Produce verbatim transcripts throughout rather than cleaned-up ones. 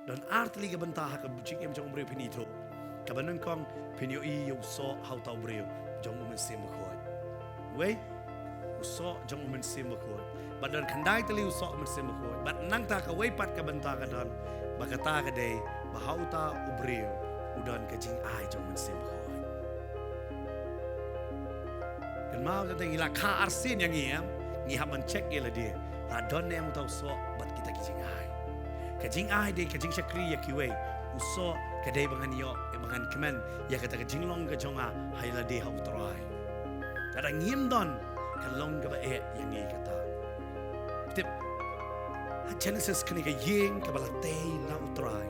Don artylli ka bynta ha ka jingim jong u briew phin ithuh. Kaba nyngkong phin ïohi ïa u soh ha uta u briew jong u Mynsiem Bakhuid. Wei, u soh jong u Mynsiem Bakhuid. Bad don khyndai tylli u soh Mynsiem Bakhuid. Bad nangta kawei pat ka bynta ka don ba kata ka dei ba ha uta u briew u don ka jingai jong u Mynsiem Bakhuid. Kynmaw, tang ngi la kha arsien ïa ngi, em, ngi hap ban check ïa lade. La don ne em uta u soh bad kita ki jingai. Ka jingai dei ka jingshakri ïa kiwei. U soh ka dei ba ngan ïoh, ba ngan kmen ïa kata ka jinglong ka jong nga ha ïa lade ha u Trai. Lada ngim don, ka long kaba eh ïa ngi kata. Tip, ha Genesis kane ka ïing kaba la tei na u Trai,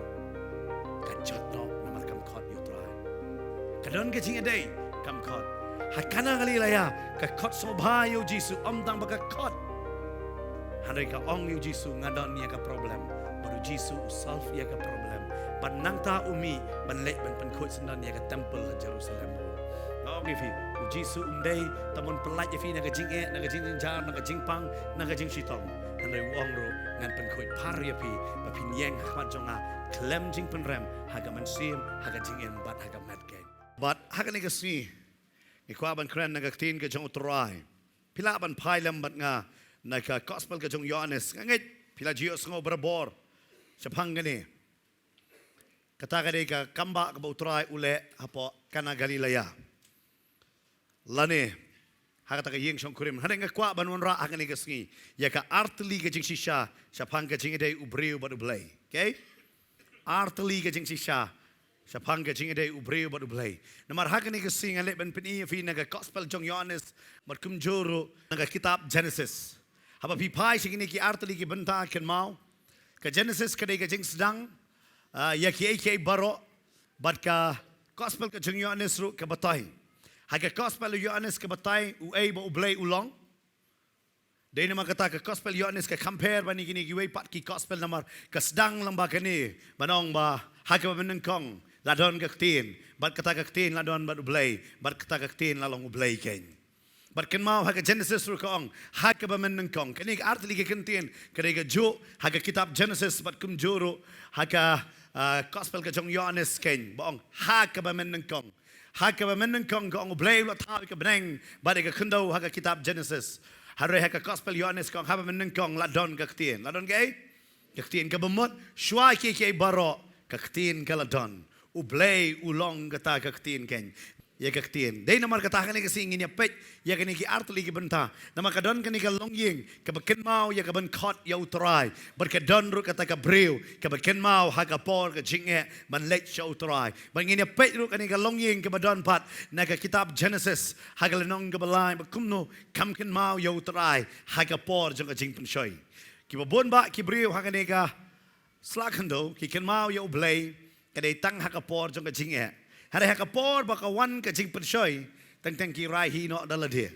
ka jot noh namar kam khot ïa u Trai. Ka don ka jingïadei, kam khot. Ha Kana Galilea, ka khot sngewbha ïa u Jisu, ym tang ba ka khot. Hynrei ka ong ïa u Jisu, nga don ïa ka problem. Bad u Jisu u solve ïa ka problem. Bad nangta u mih ban leit ban pynkhuid syndon ïa ka temple ha Jerusalem. Nga ong ïa phi, u Jisu um dei tang ban pyllait ïa phi na ka jingeh, na ka jingjynjar, na ka jingpang, na ka jingshitom. Hynrei u ong ruh, ngan pynkhuid phar ïa phi ba phin ïeng ha khmat jong nga khlem jingpynrem ha ka mynsiem, ha ka jingim bad ha ka met keiñ. Bad ha kane ka sngi ngi kwah ban kren na ka ktien ka jong u Trai. Phi lah ban phai lem bad nga na ka Gospel ka jong u Ïoannis. Nga ngeit phi la ju ïohsngew barabor shaphang kane. Kata ka dei ka kambah kaba u Trai u leh hapoh Kana Galilea. Lane ha kata ka ïing shongkurim. Hynrei nga kwah ban wanrah ha kane ka sngi ïa ka artylli ka jingshisha shaphang ka jingïadei u briew bad u Blei. Okay? Artylli ka jingshisha shaphang ka jingïadei u briew bad u Blei. Namar ha kane ka sngi ngan leit ban pyni ïa phi na ka Gospel jong u Ïoannis bad kumjuh ruh na ka kitab Genesis. Haba phi phai sha kine ki artylli ki bynta, kynmaw, ka Genesis ka dei ka jingsdang, ah, ïa kiei kiei baroh, bad ka Gospel ka jong u Ïoannis ruh ka batai. Ha ka Gospel u Ïoannis ka batai uei ba u Blei u long. Dei namar kata ka Gospel u Ïoannis ka compare bad kine kiwei pat ki Gospel namar ka sdang lang bad kane, ban ong ba ha kaba mynnyngkong la don ka Ktien, bad kata ka Ktien la don bad u Blei, bad kata ka Ktien la long u Blei keiñ. Bad kynmaw ha ka Genesis ruh ka ong, ha kaba mynnyngkong. Kane ka artylli ka kyntien ka dei kajuh ha ka kitab Genesis bad kumjuh ruh ha ka, ah, Gospel ka jong u Ïoannis keiñ. Ba ong, ha kaba mynnyngkong. Ha kaba mynnyngkong ka ong u Blei u la thaw ïa ka bneng bad ïa ka khyndew ha ka kitab Genesis. Hynrei ha ka Gospel u Ïoannis ka ong, ha kaba mynnyngkong la don ka Ktien. La don kaei? Ka Ktien. Kaba mut, shuwa kiei kiei baroh, ka Ktien ka la don. U Blei u long kata ka Ktien keiñ. Ïa ka Ktien. Dei namar kata ha kane ka sngi ngin ïa peit ïa kine ki artylli ki bynta. Namar ka don kane ka longïing kaba kynmaw ïa ka ban khot ïa u Trai. Bad ka don ruh kata ka briew kaba kynmaw ha ka por ka jingeh ban leit sha u Trai. Bad ngin ïa peit ruh kane ka longïing kaba don pat na ka kitab Genesis ha ka lynnong kaba lai, ba kumno kam kynmaw ïa u Trai ha ka por jong ka jingpynshoi. Kiba bun bah ki briew ha kane ka sla khyndew ki kynmaw ïa u Blei ka dei tang ha ka por jong ka jingeh. Hynrei ha ka por ba ka wan ka jingpynshoi, teng teng ki rai hi noh da lade.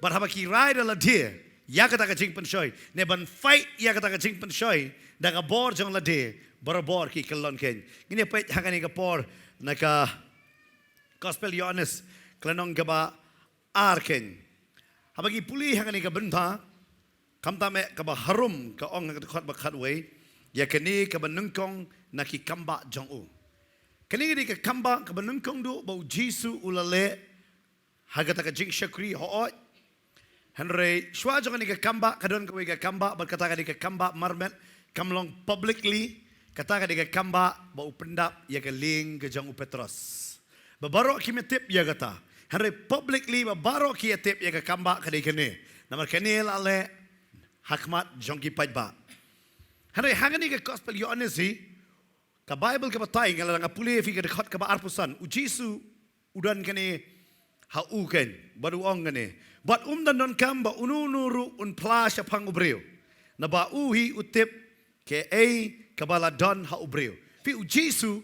Bad haba ki rai da lade ïa kata ka jingpynshoi, ne ban fight ïa kata ka jingpynshoi da ka bor jong lade, barabor ki kyllon keiñ. Ngin ïa peit ha kane ka por na ka Gospel Ïoannis ka lynnong kaba ar keiñ. Haba ngi pule ha kane ka bynta, khamtam eh kaba harum ka ong ha ka dkhot ba khatwei, ïa kane kaba nyngkong na ki kambah jong u. Kane ka dei ka kambah kaba nyngkong duh ba u Jisu u la leh ha kata ka jingshakri, hooid. Hynrei shuwa jong kane ka kambah ka don kawei ka kambah, bad kata ka dei ka kambah marmet, kam long publicly, kata ka dei ka kambah ba u pyndap ïa ka lieng ka jong u Petros. Ba baroh kim tip ïa kata. Hynrei publicly ba baroh ki ïa tip ïa ka kambah ka dei kane. Namar kane la leh ha khmat jong ki paidbah. Hynrei ha kane ka Gospel Ïoannis hi, ka Baibl ka batai, nga la dang pule ïa phi ka dkhot kaba arphew san. U Jisu u don kane ha u keiñ, bad u ong kane. Bad um don donkam ba uno uno ruh un phla shaphang u briew. Naba u hi u tip kaei kaba la don ha u briew. Phi, u Jisu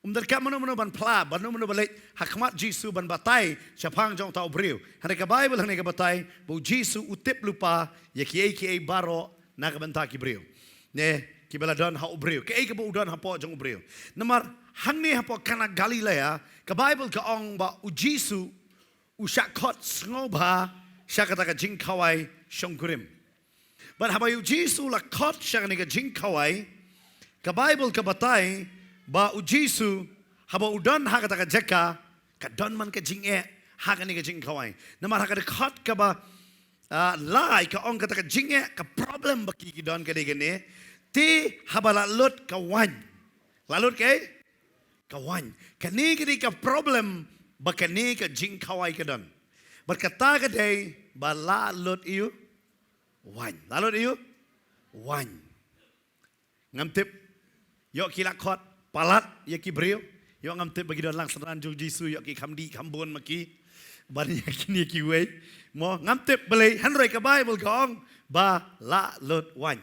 um donkam mano mano ban phla, mano mano ba leit ha khmat Jisu ban batai shaphang jong uta u briew. Hynrei ka Baibl hangne ka batai ba u Jisu u tip lypa ïa kiei kiei baroh na ka bynta ki briew, ne kiba la don ha u briew, kaei kaba u don hapoh jong u briew. Namar hangne hapoh Kana Galilea, ka Baibl ka ong ba u Jisu u shah khot sngewbha sha kata ka jingkhawai shongkurim. Bad haba u Jisu u la khot sha kane ka jingkhawai, Ka Baibl ka batai ba u Jisu haba u don ha kata ka jaka, ka don man ka jingeh ha kane ka jingkhawai. Namar ha ka dkhot kaba ah, lai ka ong kata ka jingeh, ka problem ba ki ki don ka dei kane. Te haba la lut ka waiñ. La lut kaei? Ka waiñ. Kane ka dei ka problem ba kane ka jingkhawai ka don. Bad kata ka dei ba la lut ïa u waiñ. La lut ïa u waiñ. Ngam tip. Ïoh ki la khot palat ïa ki briew. Ïoh ngam tip ba ki don lang synran jong u Jisu, ïoh ki kham dih kham bun ma ki. Ban ïa kine kiwei. Mo ngam tip balei, hynrei ka Baibl ka ong ba la lut waiñ.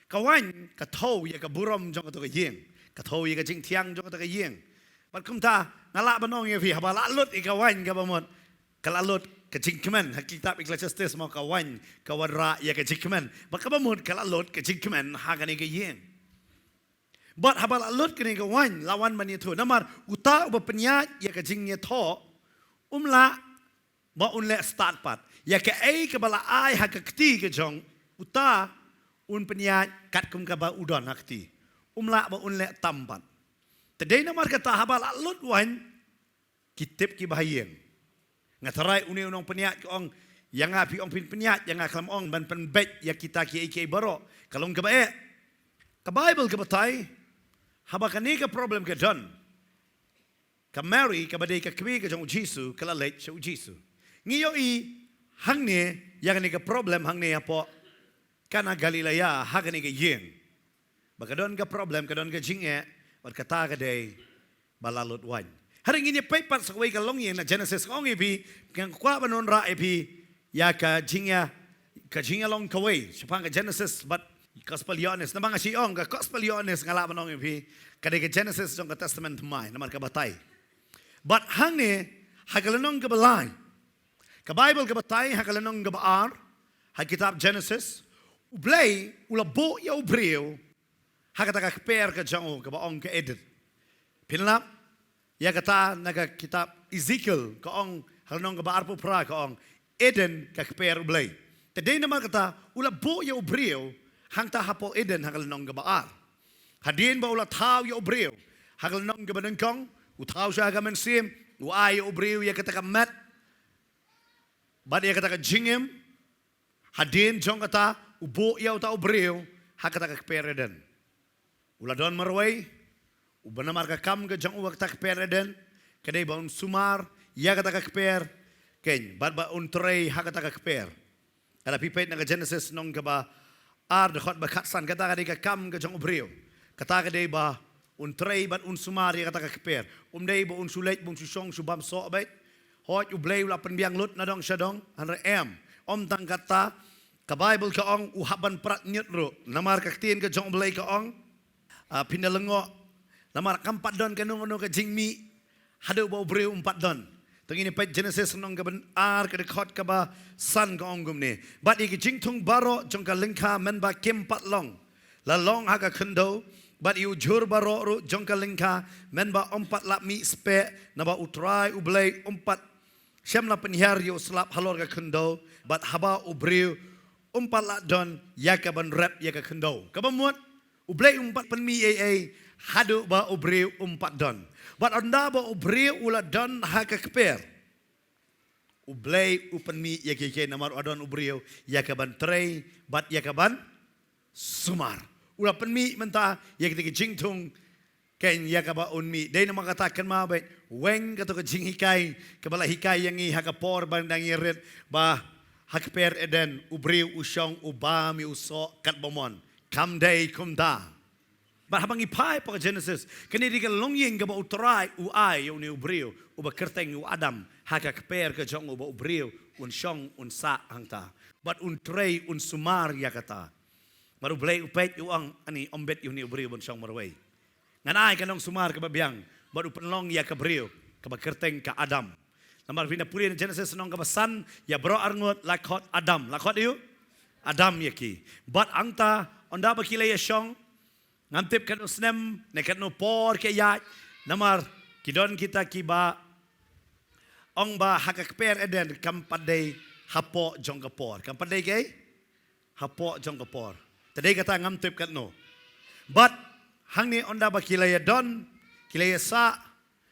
Ka waiñ ka thew ïa ka burom jong kato ka ïing. Ka thew ïa ka jingthiang jong kato ka ïing. Bad kumta nga lah ban ong ïa phi, haba la lut ïa ka waiñ, kaba mut ka la lut ka jingkmen. Ha kitab Ecclesiastes mo, ka waiñ ka wanrah ïa ka jingkmen. Bad kaba mut ka la lut ka jingkmen ha kane ka ïing. Bad haba la lut kane ka waiñ, la wan ban ïathuh. Namar uta uba pynïaid ïa ka jingïathoh, um lah ba un leh stad pat. Ïa kaei kaba la ai ha ka kti ka jong uta, un pynïaid katkum kaba u don ha kti. Um lah ba un leh tam pat. Te dei namar kata haba la lut waiñ, ki tip kiba ha ïing. Nga tharai une u nongpynïaid ka ong, ïa nga phi ong phin pynïaid, ïa nga khlem ong ban pynbeit ïa kita kiei kiei baroh. Ka long kaba eh. Ka Baibl ka batai, haba kane ka problem ka don, ka Mary kaba dei ka kmie ka jong u Jisu ka la leit sha u Jisu. Ngi ïohi hangne ïa kane ka problem hangne hapoh Kana Galilea, ha kane ka ïing. Ba ka don ka problem, ka don ka jingeh, bad kata ka dei ba la lut waiñ. Hynrei ngin ïa peit pat sa kawei ka longïing na Genesis, ka ong ïa phi, nga kwah ban wanrah ïa phi ïa ka jingïa, ka jingïalong kawei shaphang ka Genesis bad Gospel Ïoannis. Namar nga shu ong ka Gospel Ïoannis, nga lah ban ong ïa phi ka dei ka Genesis jong ka Testament Thymmai, namar ka batai. Bad hangne ha ka lynnong kaba lai, ka Baibl ka batai ha ka lynnong kaba ar, ha kitab Genesis, U Blei u la buh ïa u briew ha kata ka kper ka jong u kaba ong ka Eden. Phin lap ïa kata na ka kitab Ezekiel, ka ong ha lynnong kaba arphew phra, ka ong Eden ka kper U Blei. Te dei namar kata u la buh ïa u briew hangta hapoh Eden ha ka lynnong kaba ar. Hadien ba u la thaw ïa u briew ha ka lynnong kaba nyngkong, u thaw sha ka mynsiem, u ai ïa u briew ïa kata ka met bad ïa kata ka jingim. Hadien jong kata u buh ïa uta u briew ha kata ka kper Eden. U la don marwei, uba namar ka kam ka jong u ha kata ka kper Eden ka dei ba un sumar ïa kata ka kper, keiñ, bad ba un trei ha kata ka kper. Lada phi peit na ka Genesis lynnong kaba ar, dkhot ba khatsan, kata ka dei ka kam ka jong u briew. Kata ka dei ba un trei bad un sumar ïa kata ka kper. Um dei ba un shu leit, ba un shu shong, shu bam soh beit. Hooid, U Blei u la pynbiang lut na dong sha dong, hynrei em. Ym tang kata, ka Baibl ka ong u hap ban prat ñiut ruh. Namar ka ktien ka jong U Blei ka ong, ah, phin da lyngngoh, namar kam pat don kano kano ka jingmih haduh ba u briew um pat don. To ngin ïa peit Genesis lynnong kaba ar, ka dkhot kaba san, ka ong kumne: Bad ïa ki jingthung baroh jong ka lyngkha mynba kim pat long, la long ha ka khyndew, bad ïa u jhur baroh ruh jong ka lyngkha mynba ym pat la mih speh, naba U Trai U Blei um pat shym la pynhiar ïa u slap halor ka khyndew, bad haba u briew um pat la don ïa kaban rep ïa ka khyndew. Kaba mut, U Blei um pat pynmih ei ei haduh ba u briew um pat don. Bad ynda ba u briew u la don ha ka kper, U Blei u pynmih ïa kiei kiei, namar u don u briew ïa kaban trei bad ïa kaban sumar. U la pynmih mynta ïa kita ki jingthung, keiñ, ïa kaba un mih. Dei namar kata kynmaw beit, weng kato ka jinghikai kaba la hikai ïa ngi ha ka por ba dang ïarit, ba ha ka kper Eden u briew u shong u bam ïa u soh katba mon. Kam dei kumta. Bad haba ngi phai hapoh ka Genesis, kane dei ka longïing kaba U Trai u ai ïa une u briew uba kyrteng u Adam, ha ka kper ka jong u ba u briew un shong un sah hangta, bad un trei un sumar ïa kata. Bad U Blei u peit, u ong, ani, ym bit ïa une u briew ban shong marwei. Ngan ai ka nongsumar kaba biang bad u pynlong ïa ka briew kaba kyrteng ka Adam. Namar phin da pule na Genesis lynnong kaba san, ïa baroh arngut la khot Adam. La khot ïa u Adam ïa ki. Bad hangta, ynda ba ki la ïa shong, ngam tip katno snem ne katno por ki ïaid, namar ki don kita kiba ong ba ha ka kper Eden kam pat dei hapoh jong ka por. Kam pat dei kaei? Hapoh jong ka por. Te dei kata ngam tip katno. Bad Hangne ynda ba ki la ïa don, ki la ïa sah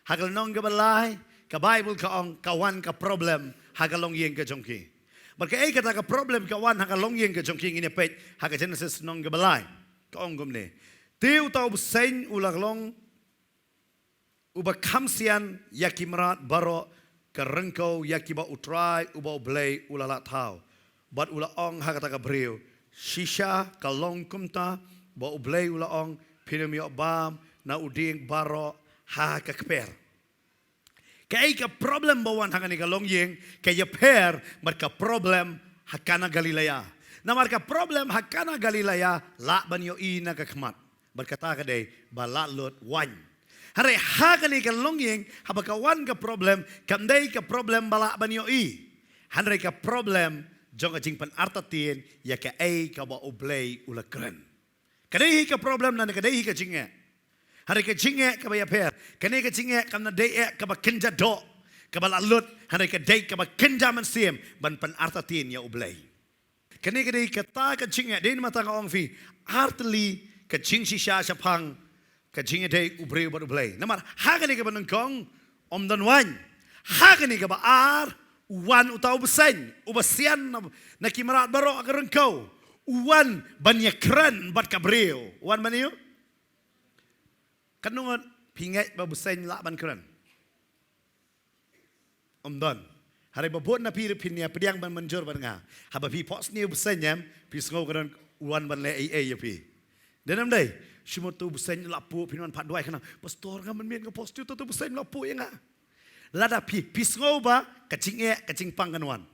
ha ka lynnong kaba lai, ka Baibl ka ong ka wan ka problem ha ka longïing ka jong ki. Bad kaei kata ka problem ka wan ha ka longïing ka jong ki, ngin ïa peit ha ka Jenesis lynnong kaba lai. Ka ong kumne: Te uta u bseiñ u la long uba kham sian ïa ki mrad baroh ka ryngkew ïa kiba U Trai uba U Blei u la lah thaw. Bad u la ong ha kata ka briew: Shisha ka long kumta, ba U Blei u la ong, phin ym ïoh bam na u dieng baroh ha ka kper. Kaei ka problem ba wan ha kane ka longïing, ka ïapher bad ka problem ha Kana Galilea. Namar ka problem ha Kana Galilea lah ban ïohi na ka khmat. Bad kata ka dei ba lah lut waiñ. Hynrei ha kane ka longïing, haba ka wan ka problem, kam dei ka problem ba lah ban ïohi. Hynrei ka problem jong ka jingpynartatien ïa kaei kaba U Blei u la kren. Ka dei hi ka problem lane ka dei hi ka jingeh. Hynrei ka jingeh kaba ïapher. Kane ka jingeh kam dei eh kaba kynja doh, kaba lah lut, hynrei ka dei kaba kynja mynsiem ban pynartatien ïa U Blei. Kane ka dei kata ka jingeh, dei namar kata nga ong phi, artylli ka jingshisha shaphang ka jingïadei u briew bad U Blei. Namar ha kane kaba nyngkong, ym don waiñ. Ha kane kaba ar, u wan uta u bseiñ, uba sian na, na ki mrad baroh ka ryngkew. U wan ban ïakren bad ka briew. U wan ban ïa u? Katno ngut phi ngeit ba u bseiñ lah ban kren? Ym don. Hynrei ba bun na phi ruh phin ïa pdiang ban mynjur bad nga. Haba phi phohsniew bseiñ em, phi sngew ka don u wan ban leh ei ei ïa phi. Dei ne ym dei? Shu mut uta u bseiñ u la phuh, phin wan pat duwai khnang: Pastor, nga mynmiet nga phohsniew, uta u bseiñ u la phuh ïa nga. Lada phi, phi sngew ba ka jingeh, ka jingpang kan wan,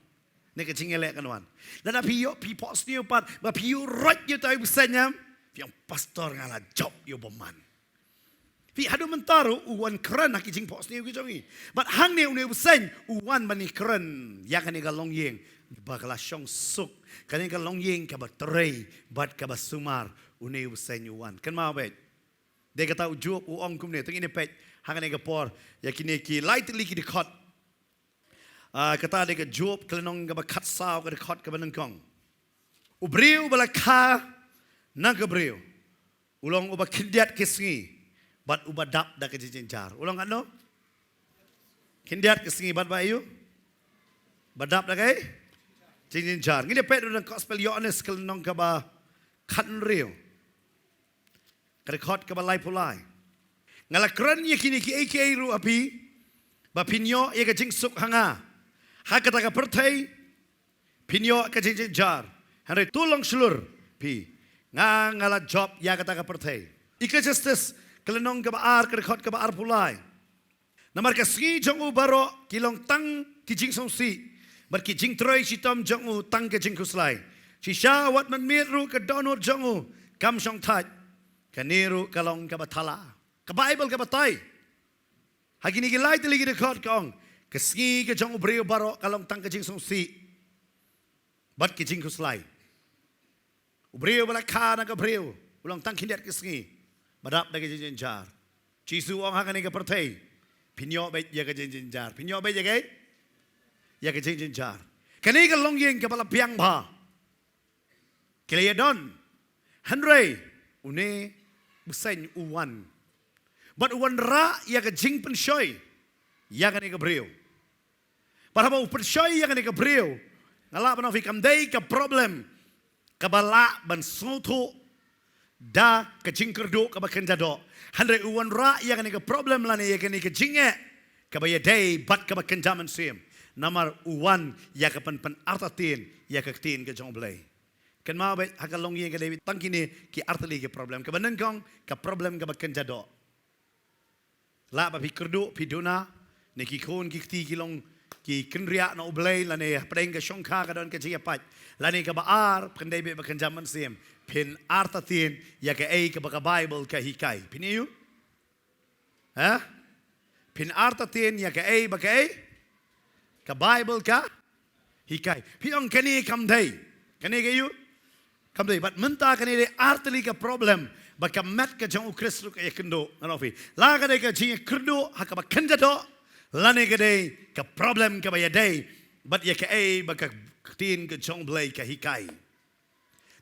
ne ka jingïaleh kan wan. Lada phi ïoh, phi phohsniew pat ba phi ïuh roit ïa uta u bseiñ em, phi ong: Pastor, nga la jop ïa u bymman. Phi, haduh mynta ruh u wan kren ha ki jingphohsniew ki jong ngi. Bad hangne une u bseiñ u wan ban ïakren ïa kane ka longïing ba ka la shong suk, kane ka longïing kaba trei bad kaba sumar. Une u bseiñ u wan. Kynmaw beit. Dei kata u Job u ong kumne, to ngin ïa peit ha kane ka por ïa kine ki lai tylli ki dkhot. Ah, kata dei ka Job ka lynnong kaba khatsaw, ka dkhot kaba nyngkong. U briew uba la kha na ka briew u long uba khyndiat ki sngi bad uba dap da ka jingjynjar. U long katno? Khyndiat ki sngi bad ba ïa u? Ba dap da ka jingjynjar. Ngin ïa peit ruh na ka Gospel Ïoannis ka lynnong kaba khathynriew, ka dkhot kaba laiphew lai. Nga la kren ïa kine kiei kiei ruh ha phi, ba phin ïoh ïa ka jingsuk ha nga. Ha kata ka pyrthei phin ïoh ka jingjynjar. Hynrei to long shlur phi. Nga, nga la jop ïa kata ka pyrthei. Ekklesiastes ka lynnong kaba ar, ka dkhot kaba arphew lai. Namar ka sngi jong u baroh ki long tang ki jingsngewsih, bad ki jingtrei shitom jong u tang ki jingkhuslai. Shisha wat mynmiet ruh ka dohnud jong u kam shong thait. Kane ruh ka long kaba thala. Ka Baibl ka batai ha kine ki lai tylli ki dkhot, ka ong, ka sngi ka jong u briew baroh ka long tang ka jingsngewsih bad ki jingkhuslai. U briew ba la kha na ka briew u long tang khyndiat ki sngi ba dap da ka jingjynjar. Jisu u ong ha kane ka pyrthei phin ïoh beit ïa ka jingjynjar. Phin ïoh beit ïa ka, ïa ka jingjynjar. Kane ka longïing kaba la biang bha, ki la ïa don. Hynrei une u bseiñ u wan bad u wanrah ïa ka jingpynshoi ïa kane ka briew. Bad haba u pynshoi ïa kane ka briew, nga lah ban ong phi, kam dei ka problem kaba lah ban sngewthuh da ka jingkyrduh kaba kynja doh. Hynrei u wanrah ïa kane ka problem lane ïa kane ka jingeh kaba ïadei bad kaba kynja mynsiem. Namar u wan ïa ka pynpynartatien ïa ka ktien ka jong U Blei. Kynmaw beit, ha ka longïing ka dei tang kine ki artylli ki problem. Kaba nyngkong, ka problem kaba kynja doh. Lah ba phi kyrduh, phi duna, ne ki khun ki kti ki long ki kynriah na U Blei, lane hapdeng ka shongkha ka don ka jingïapait, lane kaba ar, phin dei beit ba kynja mynsiem, phin artatien ïa kaei kaba ka Baibl ka hikai. Phin ïohi? Ha? Phin artatien ïa kaei ba kaei ka Baibl ka hikai. Phi ong kane kam dei. Kane ka ïoh? Kam dei. Bad mynta kane dei artylli ka problem ba ka met ka jong u Khrist ruh ka ïakynduh. Ngan ong phi, la ka dei ka jingïakynduh ha kaba kynja doh, lane ka dei ka problem kaba ïadei bad ïa kaei ba ka ktien ka jong U Blei ka hikai.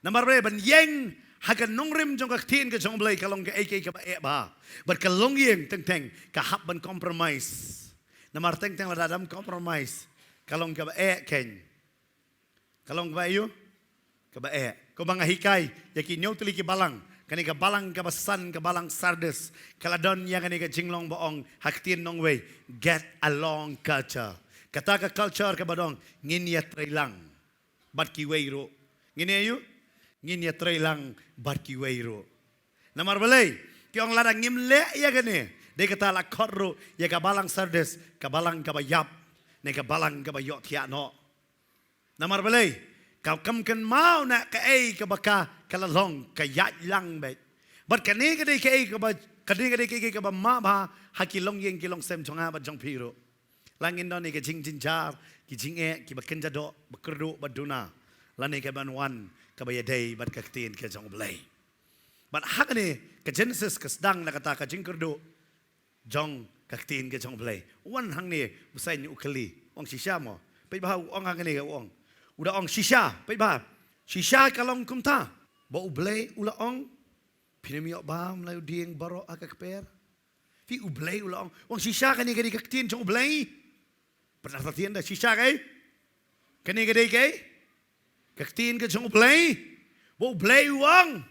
Namar ba ban ïeng Ha ka nongrim jong ka ktien ka jong U Blei ka long kaei kaei kaba eh bha. Bad ka longïing teng teng ka hap ban compromise. Namar teng teng lada dam compromise ka long kaba eh keiñ. Ka long kaba ïoh kaba eh. Kumba nga hikai ïa ki hynñiew tylli ki balang. Kane ka balang kaba san, ka balang Sardis, ka la don ïa kane ka jinglong ba ong ha ktien nongwei, get along culture. Kata ka culture kaba dang ngin ïatrei lang bad kiwei ruh. Ngin ïa ïoh, ngin ïatrei lang bad kiwei ruh. Namar balei? Ki ong lada ngim leh ïa kane, dei kata la khot ruh ïa ka balang Sardis, ka balang kaba ïap, ne ka balang kaba ïohthiah noh. Namar balei? Ka kam kynmaw na kaei kaba ka, ka la long, ka ïaid lang beit. Bad kane ka dei kaei kaba, kane ka dei kaei kaba map bha ha ki longïing ki longsem jong nga bad jong phi ruh. La ngin don ïa ka jingjynjar, ki jingeh kiba kynja doh, ba kyrduh, ba duna. Lane kaban wan kaba ïadei bad ka ktien ka jong U Blei. Bad ha kane ka Genesis ka sdang na kata ka jingkyrduh jong ka ktien ka jong U Blei. Wan hangne, u Saiñ u kylli, ong shisha mo. Peit bha u ong hangne, u ong. U da ong shisha, peit bha. Shisha ka long kumta. Ba U Blei u la ong, phin ym ïoh bam la u dieng baroh ha ka kper. Phi, U Blei u la ong. U ong shisha, kane ka dei ka ktien jong U Blei. Pynartatien da, shisha kaei? Kane ka dei kaei? Ka ktien ka jong U Blei. Ba U Blei u ong.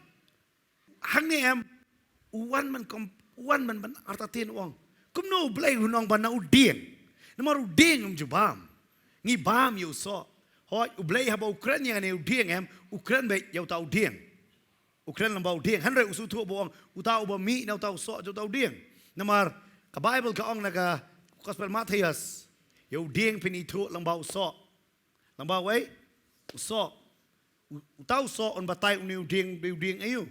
Hangne em, u wan man kom, u wan man ban artatien u ong. Kumno U Blei un ong ba na u dieng? Namar u dieng um ju bam. Ngi bam ïa u soh. Hooid, U Blei haba u kren ïa kane u dieng em, u kren beit ïa uta u dieng. U kren lyngba u dieng. Hynrei u sngewthuh ba u ong uta uba mih na uta u soh jong uta u dieng. Namar ka Baibl ka ong na ka Gospel Mathaios, ïa u dieng phin ithuh lyngba u soh. Lyngba uei? U soh. U, uta u soh un batai une u dieng, ba u dieng aïu.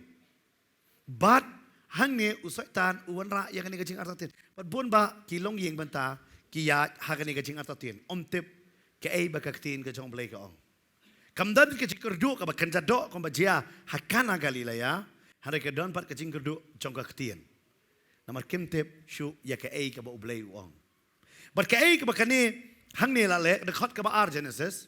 Bad hangne u Soitan u wanrah ïa kane ka jingartatien. Bad bun ba ki longïing bynta ki ïaid ha kane ka jingartatien. Ym tip kaei ba ka ktien ka jong U Blei ka ong. Kam don ka jingkyrduh kaba kynja doh kumba jia ha Kana Galilea, hynrei ka don pat ka jingkyrduh jong ka ktien. Namar kim tip shuh ïa kaei kaba U Blei u ong. Bad kaei kaba kane hangne la leh, dkhot kaba ar Genesis.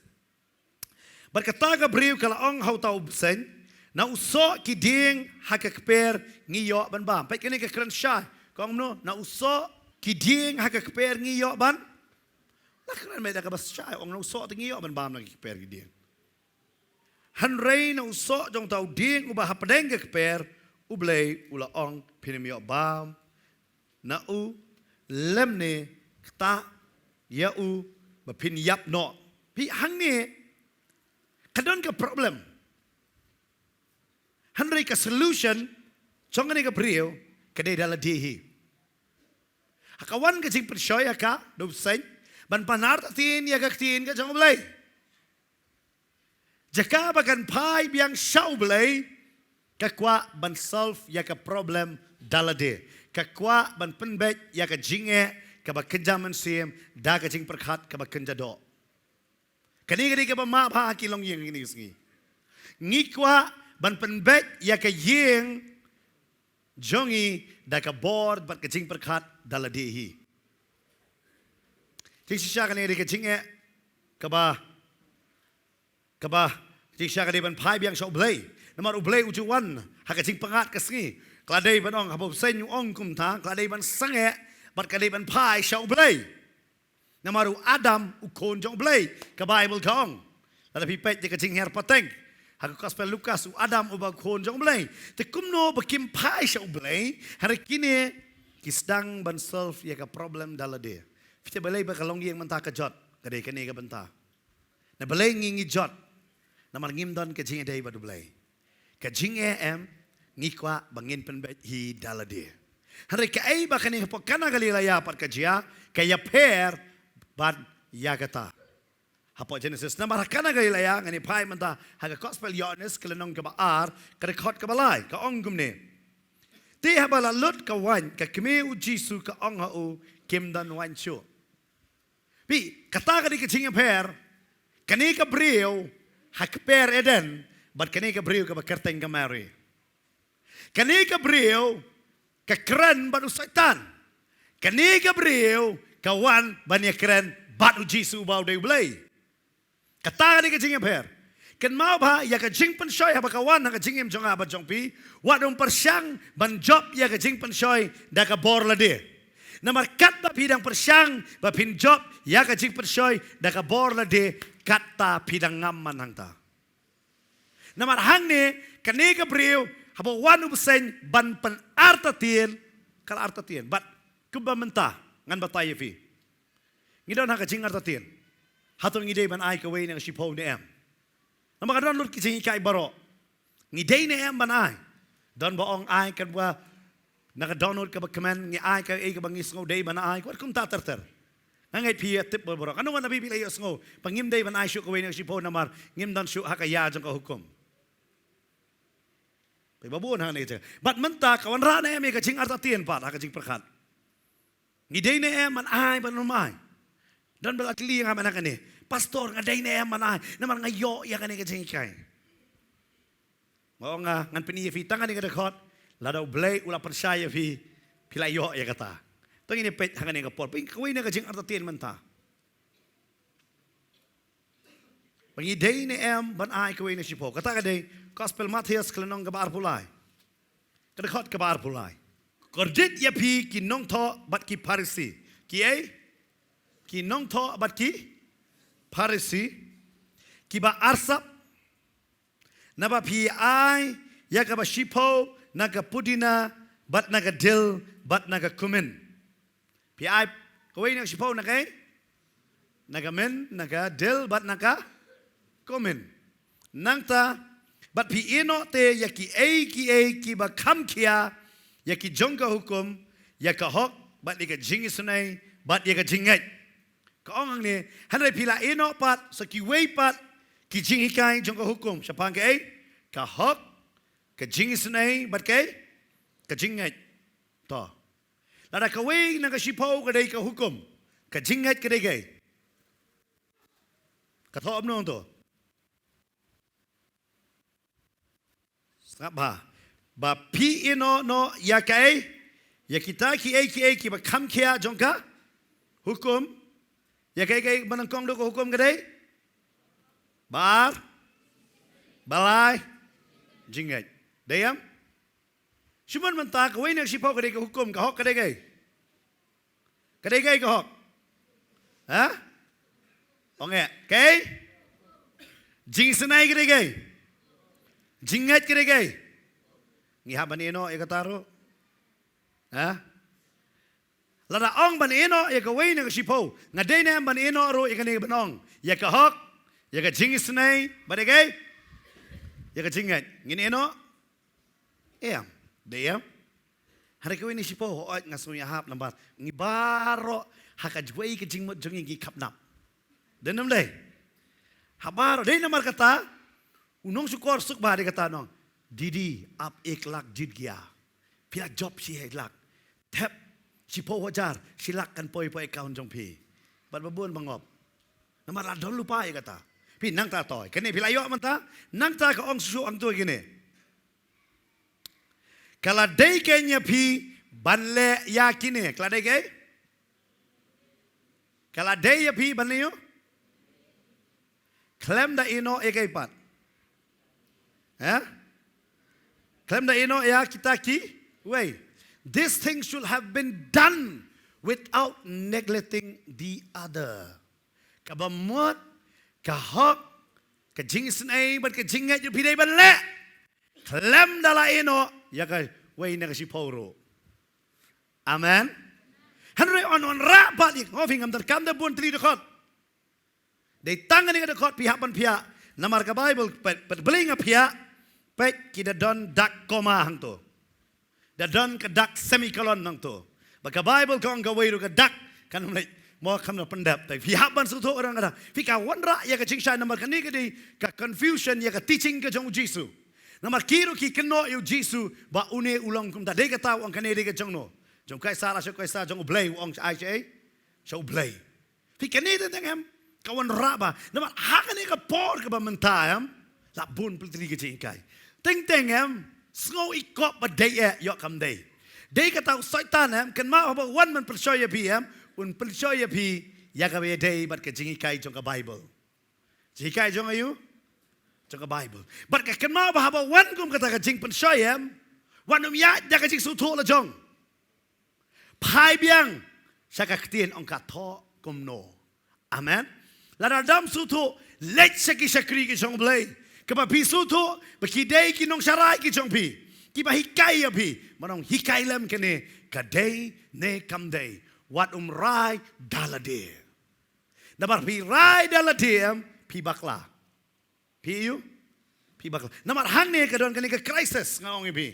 Bad kata ka briew ka la ong ha uta u bseiñ, na u soh ki dieng ha ka kper ngi ïoh ban bam. Peit kane ka kren shai. Ka ong kumno, na u soh ki dieng ha ka kper ngi ïoh ban. La kren beit da kaba shai, ong na u soh te ngi ïoh ban bam na ka kper ki dieng. Hynrei na u soh jong uta u dieng uba hapdeng ka kper, U Blei u la ong phin ym ïoh bam na u, lymne ktah ïa u ba phin ïap noh. Phi, hangne ka don ka problem. Hynrei ka solution jong kane ka briew ka dei da lade hi. Ha ka wan ka jingpynshoi ha ka, da u bseiñ, ban pynartatien ïa ka ktien ka jong U Blei. Jaka ba kan phai biang sha U Blei, ka kwah ban solve ïa ka problem da lade. Ka kwah ban pynbeit ïa ka jingeh kaba kynja mynsiem da ka jingpyrkhat kaba kynja doh. Kane ka dei kaba map bha ha ki longïing kine ki sngi. Ngi kwah ban pynbeit ïa ka ïing jong ngi da ka bor bad ka jingpyrkhat da lade hi. Te shisha kane ka dei ka jingeh kaba, kaba, te shisha ka dei ban phai biang sha U Blei. Namar U Blei u ju wan ha ka jingpyngngad ka sngi. Ka la dei ban ong, haba u bseiñ u ong kumta, ka la dei ban sangeh bad ka dei ban phai sha U Blei. Namar u Adam u khun jong U Blei, ka Baibl ka ong. Lada phi peit ïa ka jinghiar pateng ha ka Gospel Lukas, u Adam uba u khun jong U Blei. Te kumno ba kim phai sha U Blei, hynrei kine ki sdang ban solve ïa ka problem da lade. Phi tip balei ba ka longïing mynta ka jot, ka dei kane ka bynta. Na balei ngi ngi jot? Namar ngim don ka jingïadei bad U Blei. Ka jingeh em, ngi kwah ba ngin pynbeit hi da lade. Hynrei kaei ba kane hapoh Kana Galilea pat ka jia, ka ïapher bad ïa kata. Hapoh Genesis, namar ha Kana Galilea, ngan ïa phai mynta ha ka Gospel Ïoannis, ka lynnong kaba ar, ka dkhot kaba lai, ka ong kumne. Te haba la lut ka waiñ, ka kmie u Jisu ka ong ha u, kim don waiñ shuh. Phi, kata ka dei ka jingïapher, kane ka briew ha kper Eden, bad kane ka briew kaba kyrteng ka Mary. Kane ka briew ka kren bad u Soitan. Kane ka briew ka wan ban ïakren bad u Jisu uba u dei U Blei. Kata ka dei ka jingïapher. Kynmaw ba ïa ka jingpynshoi haba ka wan ha ka jingim jong nga bad jong phi, wat ym pyrshang ban jop ïa ka jingpynshoi da ka bor lade. Namar katba phi dang pyrshang ba phin jop ïa ka jingpynshoi da ka bor lade, katta phi dang ngam man hangta. Namar hangne kane ka briew haba wan u bseiñ ban pynartatien, ka la artatien. Bad kumba mynta ngan batai ïa phi, ngi don ha ka jingartatien. Hato ngi dei ban ai kawei na ka shiphew ne em? Namar ka don lut ki jinghikai baroh. Ngi dei ne em ban ai? Don ba ong ai katba na ka dohnud kaba kmen, ngi ai kaei kaba ngi sngew dei ban ai. Wat kumta ter ter. Nga ngeit phi ïa tip baroh. Kano kano phi phi la ïohsngew ba ngim dei ban ai shuh kawei na ka shiphew namar ngim don shuh ha ka ïa jong ka hukum. Phi ba bun hangne. Bad mynta ka wanrah ne em ïa ka jingartatien pat ha ka jingpyrkhat? Ngi dei ne em ban ai ban ym ai? Don ba la kylli ïa nga mynta kane, "Pastor, nga dei ne em ban ai namar nga ïoh ïa kane ka jinghikai?" Nga ong nga, ngan pyni ïa phi tang kane ka dkhot. Lada U Blei u la pynshai ïa phi, phi la ïoh ïa kata. To ngin ïa peit ha kane ka por, peit kawei na ka jingartatien mynta. Ba ngi dei ne em ban ai kawei na shiphew? Kata ka dei Gospel Mathaios ka lynnong kaba arphew lai, ka dkhot kaba arphew lai. Kordit ïa phi ki nongthoh bad ki Pharisi. Kiei? Ki nongthoh bad ki Pharisi, kiba arsap. Naba phi ai ïa kaba shiphew na ka pudina bad na ka dil bad na ka kumin. Phi ai kawei na ka shiphew na kaei? Na ka min, na ka dil bad na ka kumin. Nangta, bad phi ïehnoh te ïa kiei kiei kiba kham khia, ïa ki jong ka hukum, ïa ka hok bad ïa ka jingisynei bad ïa ka jingngeit. Ka ong hangne, hynrei phi la ïehnoh pat sa kiwei pat ki jinghikai jong ka hukum, shaphang kaei? Ka hok, ka jingisynei bad kaei? Ka jingngeit. To. Lada kawei na ka shiphew ka dei ka hukum, ka jingngeit ka dei kaei? Ka thoh kumno to? Sngap bha. Ba phi ïehnoh noh ïa kaei? Ïa kita kiei kiei kiba kham khia jong ka hukum. Ïa kaei kaei ba nyngkong duh ka hukum ka dei? Ba ar, ba lai, jingngeit. Dei em? Shimon mynta kawei na ka shiphew ka dei ka hukum, ka hok ka dei kaei? Ka dei kaei ka hok? Ha? Ong eh, kaei? Jingisynei ka dei kaei? Jingngeit ka dei kaei? Ngi hap ban ïehnoh ïa kata ruh. Ha? Lada ong ban ïehnoh ïa kawei na ka shiphew, nga dei ne em ban ïehnoh ruh ïa kane ban ong, ïa ka hok, ïa ka jingisynei bad ïa kaei? Ïa ka jingngeit. Ngin ïehnoh? Em. Dei em? Hynrei kawei na shiphew, hooid nga sngew ïahap namar ngi baroh ha kawei ka jingmut jong ngi ngi khapnap. Dei ne em dei? Ha baroh, dei namar kata u nongshukor suk bha dei kata nong, "Didi, ap ek lak jit gaya." Phi la jop shi lak. Thep shiphew hajar, shi lak kan poi poi account jong phi. Bad ba bun ba ngop. Namar la don lypa ïa kata. Phi nangta toi. Kane phi la ïoh mynta, nangta ka ong shuh hangto kine. Ka la dei kein ïa phi ban leh ïa kine. Ka la dei kein? Ka la dei ïa phi ban leh ïa u? Khlem da ïehnoh ïa kaei pat? Eh? Khlem da ïehnoh ïa kita kiwei. This thing should have been done without neglecting the other. Kaba mut, ka hok, ka jingisynei bad ka jingngeit jong phi dei ban leh. Khlem da la ïehnoh ïa kawei na ka shiphew ruh. Amen. Hynrei yn wanrah pat ïa, nga ong ïa phi, ngam donkam da bun tylli dkhot. Dei tang kane ka dkhot phi hap ban phiah. Namar ka Baibl, peit, peit, balei nga phiah? Peit, ki da don dak comma hangto. Da don ka dak semicolon hangto. Ba ka Baibl ka ong kawei ruh ka dak, kan ym leh mo, kam da pyndep. Te phi hap ban sngewthuh ruh kata. Phi, ka wanrah ïa ka jingshai namar kane ka dei ka confusion ïa ka teaching ka jong u Jisu. Namar ki ruh ki kynnoh ïa u Jisu ba une u long kumta. Dei kata u ong kane dei ka jong no? Jong u Kaisar, sha u Kaisar, jong u Blei u ong ai sha ei? Sha u Blei. Phi, kane teng teng em ka wanrah bha. Namar ha kane ka por kaba mynta em, la bun pynthri ka jinghikai. Teng teng em, sngew i kop ba dei eh, ïoh kam dei. Dei kata u Soitan em, kynmaw haba wan ban pynshoi ïa phi em, un pynshoi ïa phi ïa kaba ïadei bad ka jinghikai jong ka Baibl. Jinghikai jong aïu? jong ka Bible. Bad ka kynmaw ba haba wan kum kata ka jingpynshoi em, wat nym ïaid da ka jingsngewthuh la jong. Phai biang sha ka ktien, ong ka, thoh kumno. Amen. Lada dang sngewthuh, leit sha ki shakri ki jong U Blei, kiba phi sngewthuh ba ki dei ki nongsharai ki jong phi, kiba hikai ïa phi. Ban ong, hikai lem kane, ka dei ne kam dei. Wat nym rai da lade. Namar phi rai da lade em, phi bakla. Phi ïohi? Phi bakla. Namar hangne ka don kane ka crisis, nga ong ïa phi.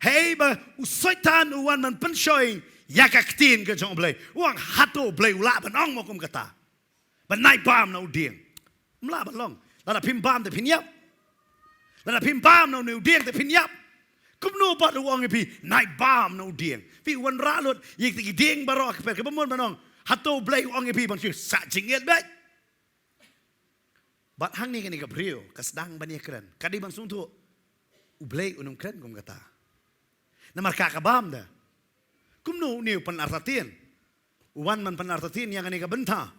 Haba u Soitan u wan ban pynshoi ïa ka ktien ka jong U Blei, u ong, hato U Blei u lah ban ong mo kum kata, ban nai bam na u dieng? Ym lah ban long. Lada phim bam te phin ïap. Lada phim bam na une u dieng te phin ïap. Kumno pat u ong ïa phi, nai bam na u dieng? Phi wanrah lut ïa ki dieng baroh, ka pher, kaba mut ban ong, hato U Blei u ong ïa phi ban shu sah jingit beit? Bad hangne kane ka briew ka sdang ban ïakren, ka dei ban sngewthuh U Blei un ym kren kum kata. Namar ka, ka bam da. Kumno une u pynartatien? U wan ban pynartatien ïa kane ka bynta.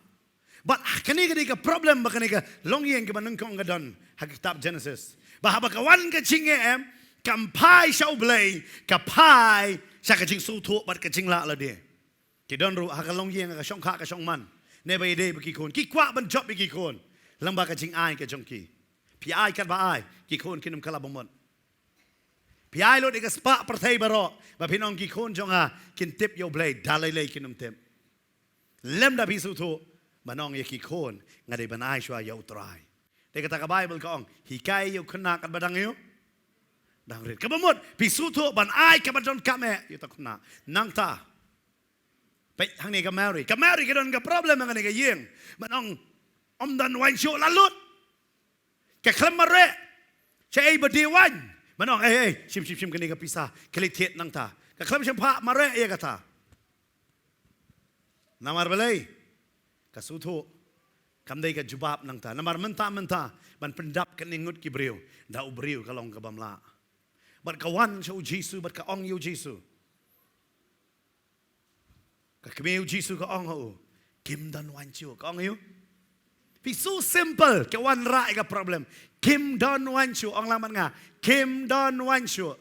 Bad kane ka dei ka problem ba kane ka longïing kaba nyngkong ka don ha ka kitab Genesis. Ba haba ka wan ka jingeh em, kam phai sha U Blei, ka phai sha ka jingsngewthuh bad ka jinglah lade. Ki don ruh ha ka longïing, ha ka shongkha, ka shongman, ne ba ïadei bad ki khun, ki kwah ban jop ïa ki khun lyngba ka jingai ka jong ki. Phi ai katba ai, ki khun kin ym kylla ba mut. Phi ai lut ïa ka spah pyrthei baroh, ba phin ong ki khun jong nga kin tip ïa U Blei, da lei lei kin ym tip. Lymda phi sngewthuh ban ong ïa ki khun, nga dei ban ai shuwa ïa U Trai. Te kata ka Bible ka ong, hikai ïa u khynnah katba dang ïoh, dang rit. Kaba mut phi sngewthuh ban ai kaba donkam eh ïa uta u khynnah. Nangta, peit hangne ka Mary. Ka Mary ka don ka problem hangne ka ïing. Ban ong, ym don waiñ shuh, la lut. Ka khlem mareh shaei ba die waiñ. Ban ong, ei, ei, shim, shim, shim kane ka pisa, khie leit thied nangta. Ka khlem shym phah mareh ïa kata. Namar balei? Ka sngewthuh kam dei ka jubab nangta. Namar mynta, mynta ban pyndap kane ngut ki briew, da u briew ka long ka bym lah. Bad ka wan sha U Jisu, bad ka ong ïa U Jisu. Ka kmie U Jisu ka ong ha u, kim don waiñ shuh. Ka ong ïa u, phi, so simple, ka wanrah ïa ka problem. Kim don waiñ shuh. Ong lang bad nga, kim don waiñ shuh.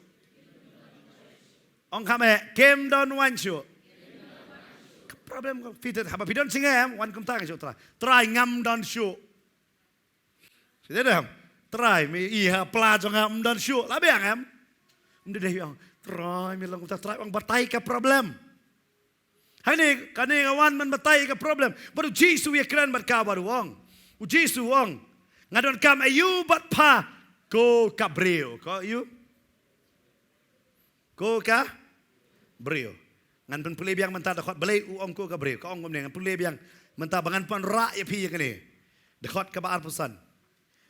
Ong kham eh, kim don waiñ shuh. Ka problem ka, phi te, haba phi don jingeh em, wan kumta ka shu, Trai, Trai, ngam don shuh. Shisha dang, Trai, me i ha pla jong nga ym don shuh. La biang em? Ym dei dei biang. Trai, me long kumta, Trai, wan batai ka problem. Hangne kane ka wan ban batai ka problem. Bad U Jisu u ïakren bad ka bad u ong, U Jisu u ong, nga donkam aïu bad pha, ko ka briew? Ko aïu? Ko ka briew. Ngan pynpule biang mynta dkhot balei u ong ko ka briew. Ka ong kumne, ngan pule biang mynta ba ngan pynrah ïa phi ïa kane. Dkhot kaba arphew san.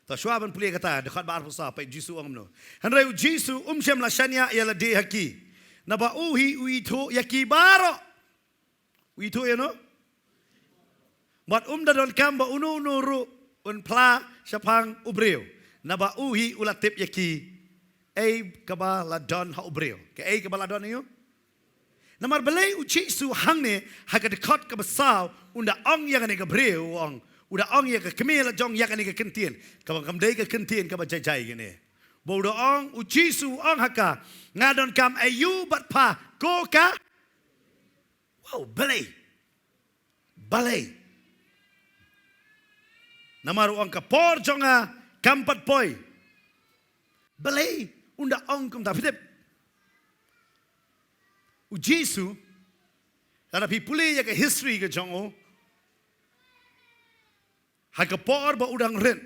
To shuwa ban pule kata, dkhot ba arphew saw, peit U Jisu u ong kumno. Hynrei U Jisu um shym la shaniah ïa lade ha ki, naba u hi u ithuh ïa ki baroh. U ithuh ïa no? Bad um da donkam ba uno uno ruh un phla shaphang u briew, naba u hi u la tip ïa kiei kaba la don ha u briew. Kaei kaba la don ïa u. Namar balei U Jisu hangne ha ka dkhot kaba saw un da ong ïa kane ka briew, u ong, u da ong ïa ka kmie la jong ïa kane ka kyntien, kaba kam dei ka kyntien kaba jai jai kane. Ba u da ong, U Jisu u ong ha ka, nga donkam aïu bad pha, ko ka Wow, balei? Balei? Namar u ong ka por jong nga kam pat poi. Balei un da ong kumta? Phi tip, U Jisu, lada phi pule ïa ka history ka jong u, ha ka por ba u dang rit,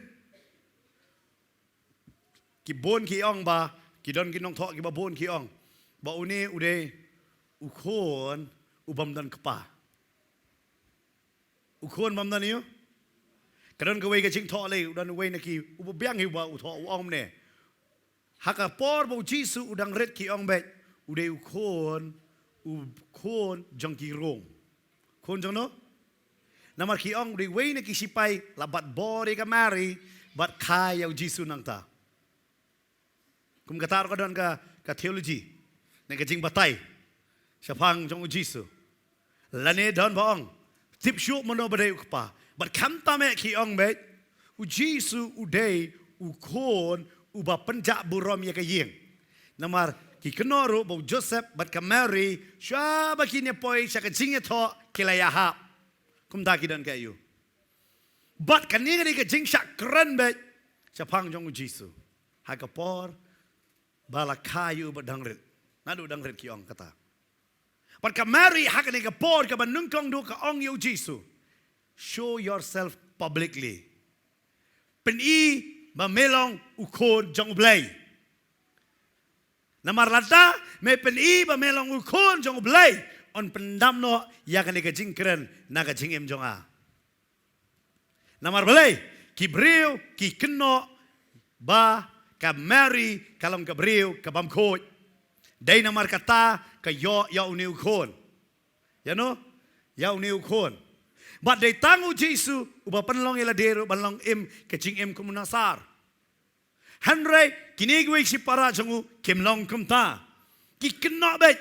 ki bun ki ong ba, ki don ki nongthoh kiba bun ki ong ba une u dei u khun u bym don kpa. U khun bym don ïa u. Ka don kawei ka jingthoh lei, u don uwei na ki, uba biang hi uba u thoh, u ong ne, ha ka por ba U Jisu u dang rit ki ong beit u dei u khun, u khun jong ki Rom. Khun jong no? Namar ki ong u dei uwei na ki sipai, la bat bor ïa ka Mari bad kha ïa U Jisu nangta. Kum kata ruh ka don ka, ka theology ne ka jingbatai shaphang jong U Jisu. Lane don ba ong, tip shuh mano ba dei u kpa. Bad khamtam eh ki ong beit, U Jisu u dei u khun uba pynjah burom ïa ka ïing. Namar ki kynnoh ruh ba u Joseph bad ka Mary, shuwa ba kin ïa poi sha ka jingïathoh ki la ïahap. Kumta ki don ka ïa u. Bad kane ka dei ka jingshah kren beit shaphang jong u Jisu. Ha ka por ba la kha ïa u ba dang rit. Naduh dang rit ki ong kata. Bad ka Mary ha kane ka por kaba nyngkong duh ka ong ïa u Jisu, "Show yourself publicly." Pyni ba me long u khun jong u Blei. Namar lada me pyni ba me long u khun jong u Blei, yn pyndam noh ïa kane ka jingkren na ka jingim jong nga. Namar balei? Ki briew ki kynnoh ba ka Mary ka long ka briew ka bym khuid. Dei namar kata ka ïoh ïa une u khun. Ïa no? Ïa une u khun. Bad dei tang u Jisu uba pynlong ïa lade ruh ban long im ka jingim kum u Nasar. Hynrei kine kiwei ki shipara jong u kim long kumta. Ki kynnoh beit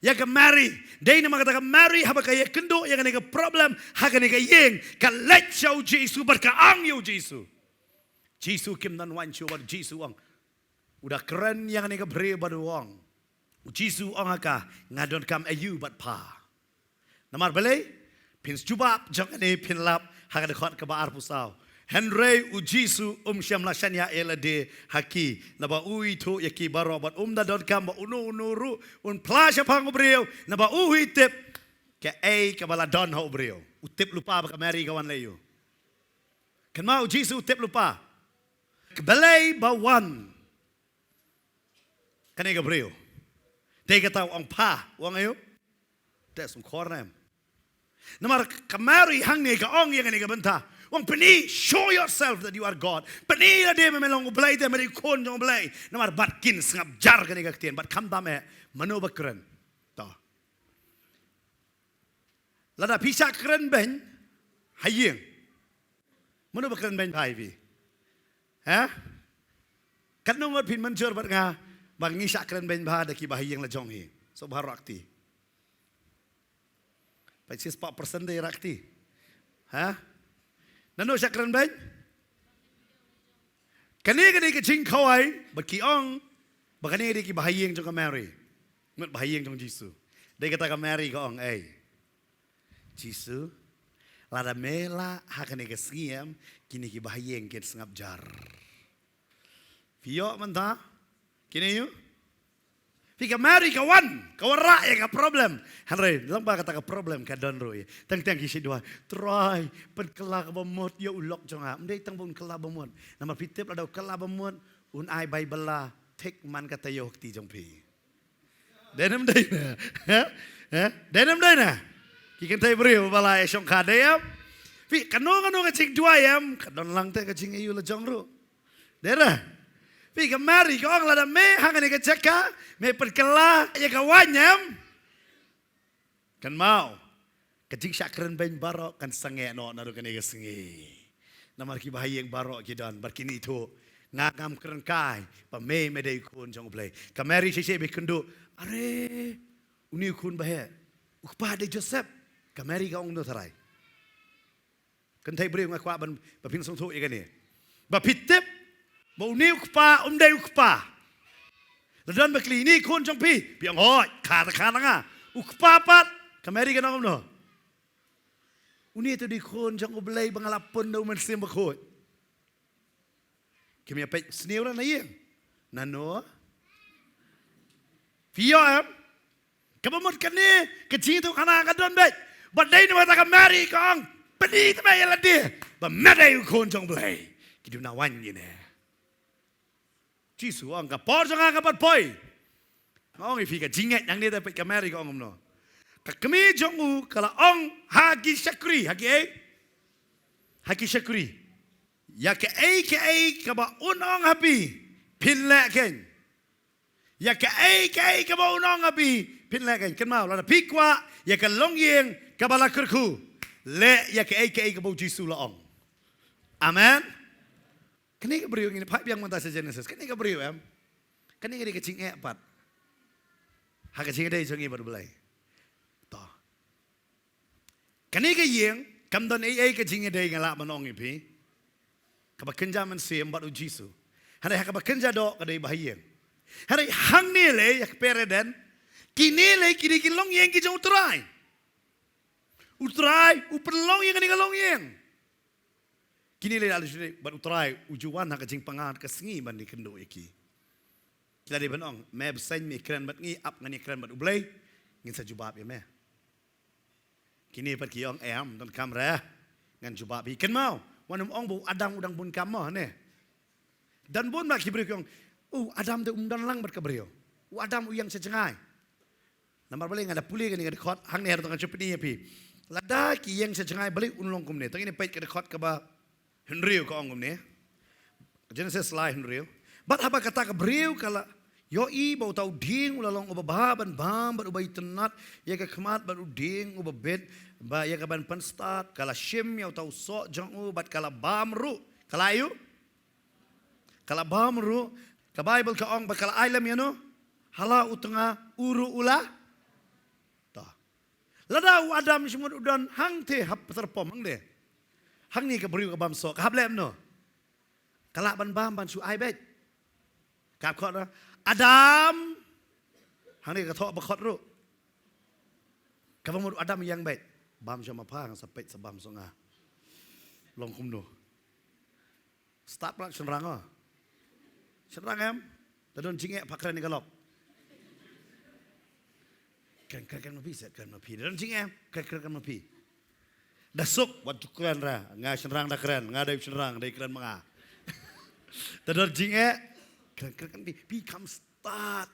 ïa ka Mary. Dei namar kata ka Mary haba ka ïakynduh ïa kane ka problem ha kane ka ïing, ka leit sha u Jisu bad ka ong ïa u Jisu. Jisu kim don waiñ shuh bad u Jisu ong. U da kren ïa kane ka briew bad u ong. U Jisu ong ha ka, "Nga donkam aïu bad pha?" Namar balei? Phin shu jubab jong kane phin lap ha ka dkhot kaba arphew saw. Hynrei u Jisu um shym la shaniah ïa lade ha ki, naba u ithuh ïa ki baroh bad um da donkam ba uno uno ruh un phla shaphang u briew, naba u hi tip kaei kaba la don ha u briew. U tip lypa ba ka Mary ka wan lei ïa u. Kynmaw u Jisu u tip lypa. Balei ba wan kane ka briew? Dei kata u ong pha, u ong aïu? Te sngewkhor ne em? Namar ka Mary hangne ka ong ïa kane ka bynta. U ong pyni, "Show yourself that you are God." Pyni lade ba me long u Blei, te me dei khun jong u Blei. Namar bad kin sngap jar kane ka ktien, bad khamtam eh mano ba kren. To. Lada phi shah kren beiñ ha ïing, mano ba kren beiñ bha ïa phi? Ha? Katno ngut phin mynjur bad nga ba ngi shah kren beiñ bha da kiba ha ïing la jong hi? Sngewbha rah kti. Peit shispah persen dei rah kti. Ha? Nano shah kren beiñ? Kane ka dei ka jingkhawai ba ki ong ba kane ka dei kiba ha ïing jong ka Mary. Ngut ba ha ïing jong Jisu. Dei kata ka Mary ka ong, "Ei Jisu, lada me lah ha kane ka sngi em, kine kiba ha ïing kin sngap jar." Phi ïoh mynta? Kine ïa u? Phi, ka Mary ka wan, ka wanrah ïa ka problem. Hynrei lang ba kata ka problem ka don ruh ïa. Teng teng ki shu duwai, "Trai, pynkylla kaba mut ïa u lok jong nga." Ym dei tang ba un kylla ba mut. Namar phi tip lada u kylla ba mut, un ai bai bylla thik man ka taïew ha kti jong phi. Dei ne ym dei ne? Ha? Ha? Dei ne ym dei ne? Ki kynthei briew ba la ïa shongkha, dei em? Phi, kano kano ka jingduwai em, ka don lang te ka jingaiu la jong ruh. Dei re? Phi, ka Mary ka ong, "Lada me ha kane ka jaka, me pynkylla ïa ka waiñ em." Kynmaw, ka jingshah kren beiñ baroh kan sangeh noh naduh kane ka sngi. Namar kiba ha ïing baroh ki don bad kin ithuh, "Nga ngam kren kai ba me, me dei u khun jong u Blei." Ka Mary shisha ba kynduh, "Are, une u khun ba heh, u kpa dei Joseph." Ka Mary ka ong kumno tharai? Kynthei briew, nga kwah ban, ba phin sngewthuh ïa kane. Ba phi tip ba une u kpa um dei u kpa. La don ba kylli, "Ine i khun jong phi?" Phi ong, "Hooid, kha te kha na nga." U kpa pat, ka Mary ka ong kumno? "Une te u dei khun jong u Blei ba nga la pun da u Mynsiem Bakhuid." Kim ïa peit sniew na ïing. Nano? Phi ïoh em? Kaba mut kane ka jingïathuhkhana ka don beit. Bad dei namar kata ka Mary ka ong, "Pyni te me ïa lade ba me dei u khun jong u Blei." Ki duna waiñ kine. Jisu ong, "Ka por jong nga ka pat poi." Nga ong ïa phi, ka jingngeit nangne, da peit ka Mary ka ong kumno. Ka kmie jong u ka la ong ha ki shakri, ha kiei? Ha ki shakri. Ïa kaei kaei kaba un ong ha phi, phin leh kein. Ïa kaei kaei kaba un ong ha phi, phin leh kein. Kynmaw, lada phi kwah ïa ka longïing kaba la kyrkhu, leh ïa kaei kaei kaba u Jisu u la ong. Amen. Kane ka briew, ngin phai biang mynta sha Genesis. Kane ka briew em. Kane ka dei ka jingeh pat ha ka jingïadei jong ngi bad u Blei. To. Kane ka ïing kam don ei ei ka jingïadei, nga lah ban ong ïa phi. Kaba kynja mynsiem bad u Jisu. Hynrei ha kaba kynja doh ka dei ba ha ïing. Hynrei hangne lei ïa ka paradigm. Kine lei ki dei ki longïing ki jong u Trai. U Trai u pynlong ïa kane ka longïing. Kine lei la lei bad u Trai u ju wan ha ka jingpyngngad ka sngi ban ïakynduh ïa ki. Ki la dei ban ong, me bseiñ me kren bad ngi, ap ngan ïakren bad U Blei, ngin sa jubab ïa me. Kine pat ki ong, em, donkam re ngan jubab hi. Kynmaw, wat nym ong ba u Adam u dang bun kam mo ne. Don bun ba ki briew ki ong, u Adam te um don lang bad ka briew. U Adam u ïeng sha jngai. Namar balei nga da pule kane ka dkhot hangne, haduh ngan shu pyni ïa phi. Lada ki ïeng sha jngai balei un long kumne. To ngin peit ka dkhot kaba hynriew ka ong kumne. Genesis lai hynriew. Bad haba kata ka briew ka la ïohi ba uta u dieng u la long uba bha ban bam bad uba itynnad ïa ka khmat bad u dieng uba bit, ba ïa ka ban pynstad, ka la shim ïa uta u soh jong u bad ka la bam ruh. Ka la ïoh Ka la bam ruh, ka Baibl ka ong ba ka la ai lem ïa no. Hala u tnga u ruh u la. Ta. Lada u Adam shu mut u don hangte hap tyrpom hangne. Hangne ka briew ka bam soh, ka hap lem no. Ka lah ban bam ban shu ai beit. Ka khot na, Adam. Hangne ka thoh ba khot ruh. Kaba mut u Adam ïeng beit. Bam sha ma pha, nga sa peit sa bam sha nga. Long kumno. Start pat shynrang ah. Shynrang em. Da don jingeh pha kren ïa ka lok. Kren, kren, kren ma phi, sa kren ma phi. Da don jingeh, kren, kren, kren ma phi. Da suk, wat ju kren ra. Nga shynrang da kren, nga dei shynrang, dei kren ma nga. Da don jingeh, kren, kren, kren phi. Phi kam start.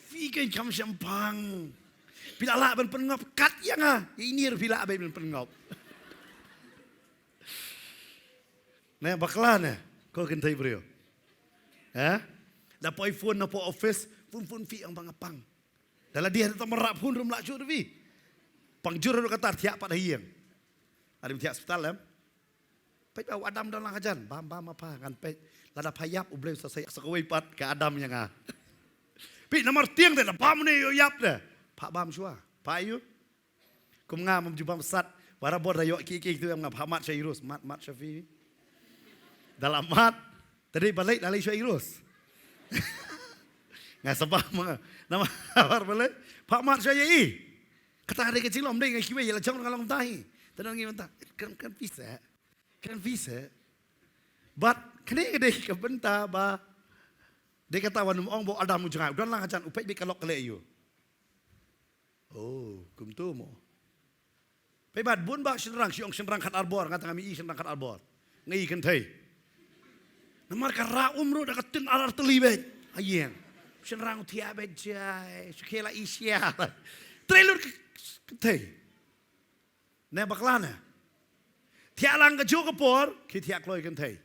Phi kan kam shempang. Phi lah lah ban pynngop kat ïa nga. Ïa ini ruh phi lah ban pynngop. Ne bakla ne, ko kynthei briew. Eh? Da poi phone na po office, phone phone phi ong ba nga pang. Da la dei ha ta mara phone rum la jur phi. Pang jur ruh kata thiah pat ha ïing. Adim thiah hospital em. Peit ba u Adam don lang hajan, bam bam ma pha ngan peit. Lada pha ïap U Blei sa sa sa kawei pat ka Adam ïa nga. Phi namar tieng te da bam ne ïoh ïap te. Pha bam shuwa. Pha ïoh. Kum nga mam ju bam sat. Barabor da ïoh ki ki tu em nga pha mat sha Irus. Mat mat sha phi. Da la mat. Te dei ba leit la leit sha Irus. Nga sa bam ma nga. Namar ba leit. Pha mat sha ïa i. Kata dei ka jinglong dei nga kiwei ïa la jong nga long tai. Te nang ngi mynta. Kan kan pisa. Kan pisa. But kane ka dei ka bynta ba dei kata wan ong ba u Adam u jngai. U don lang hajan u peit beit ka lok ka leh ïa u. Oh, kumtu mo. Peit bad bun ba shynrang, shu ong shynrang khat arbor, nga tang nga i shynrang khat arbor. Nga i kynthei. Namar ka ra um ruh da ka tin ar ar tylli beit. Aïeng. Shynrang u thiah beit jai, shu khela i shia. Trei lut kynthei. Ne bakla ne. Thiah lang ka juk ka por, ki thiah kloi kynthei.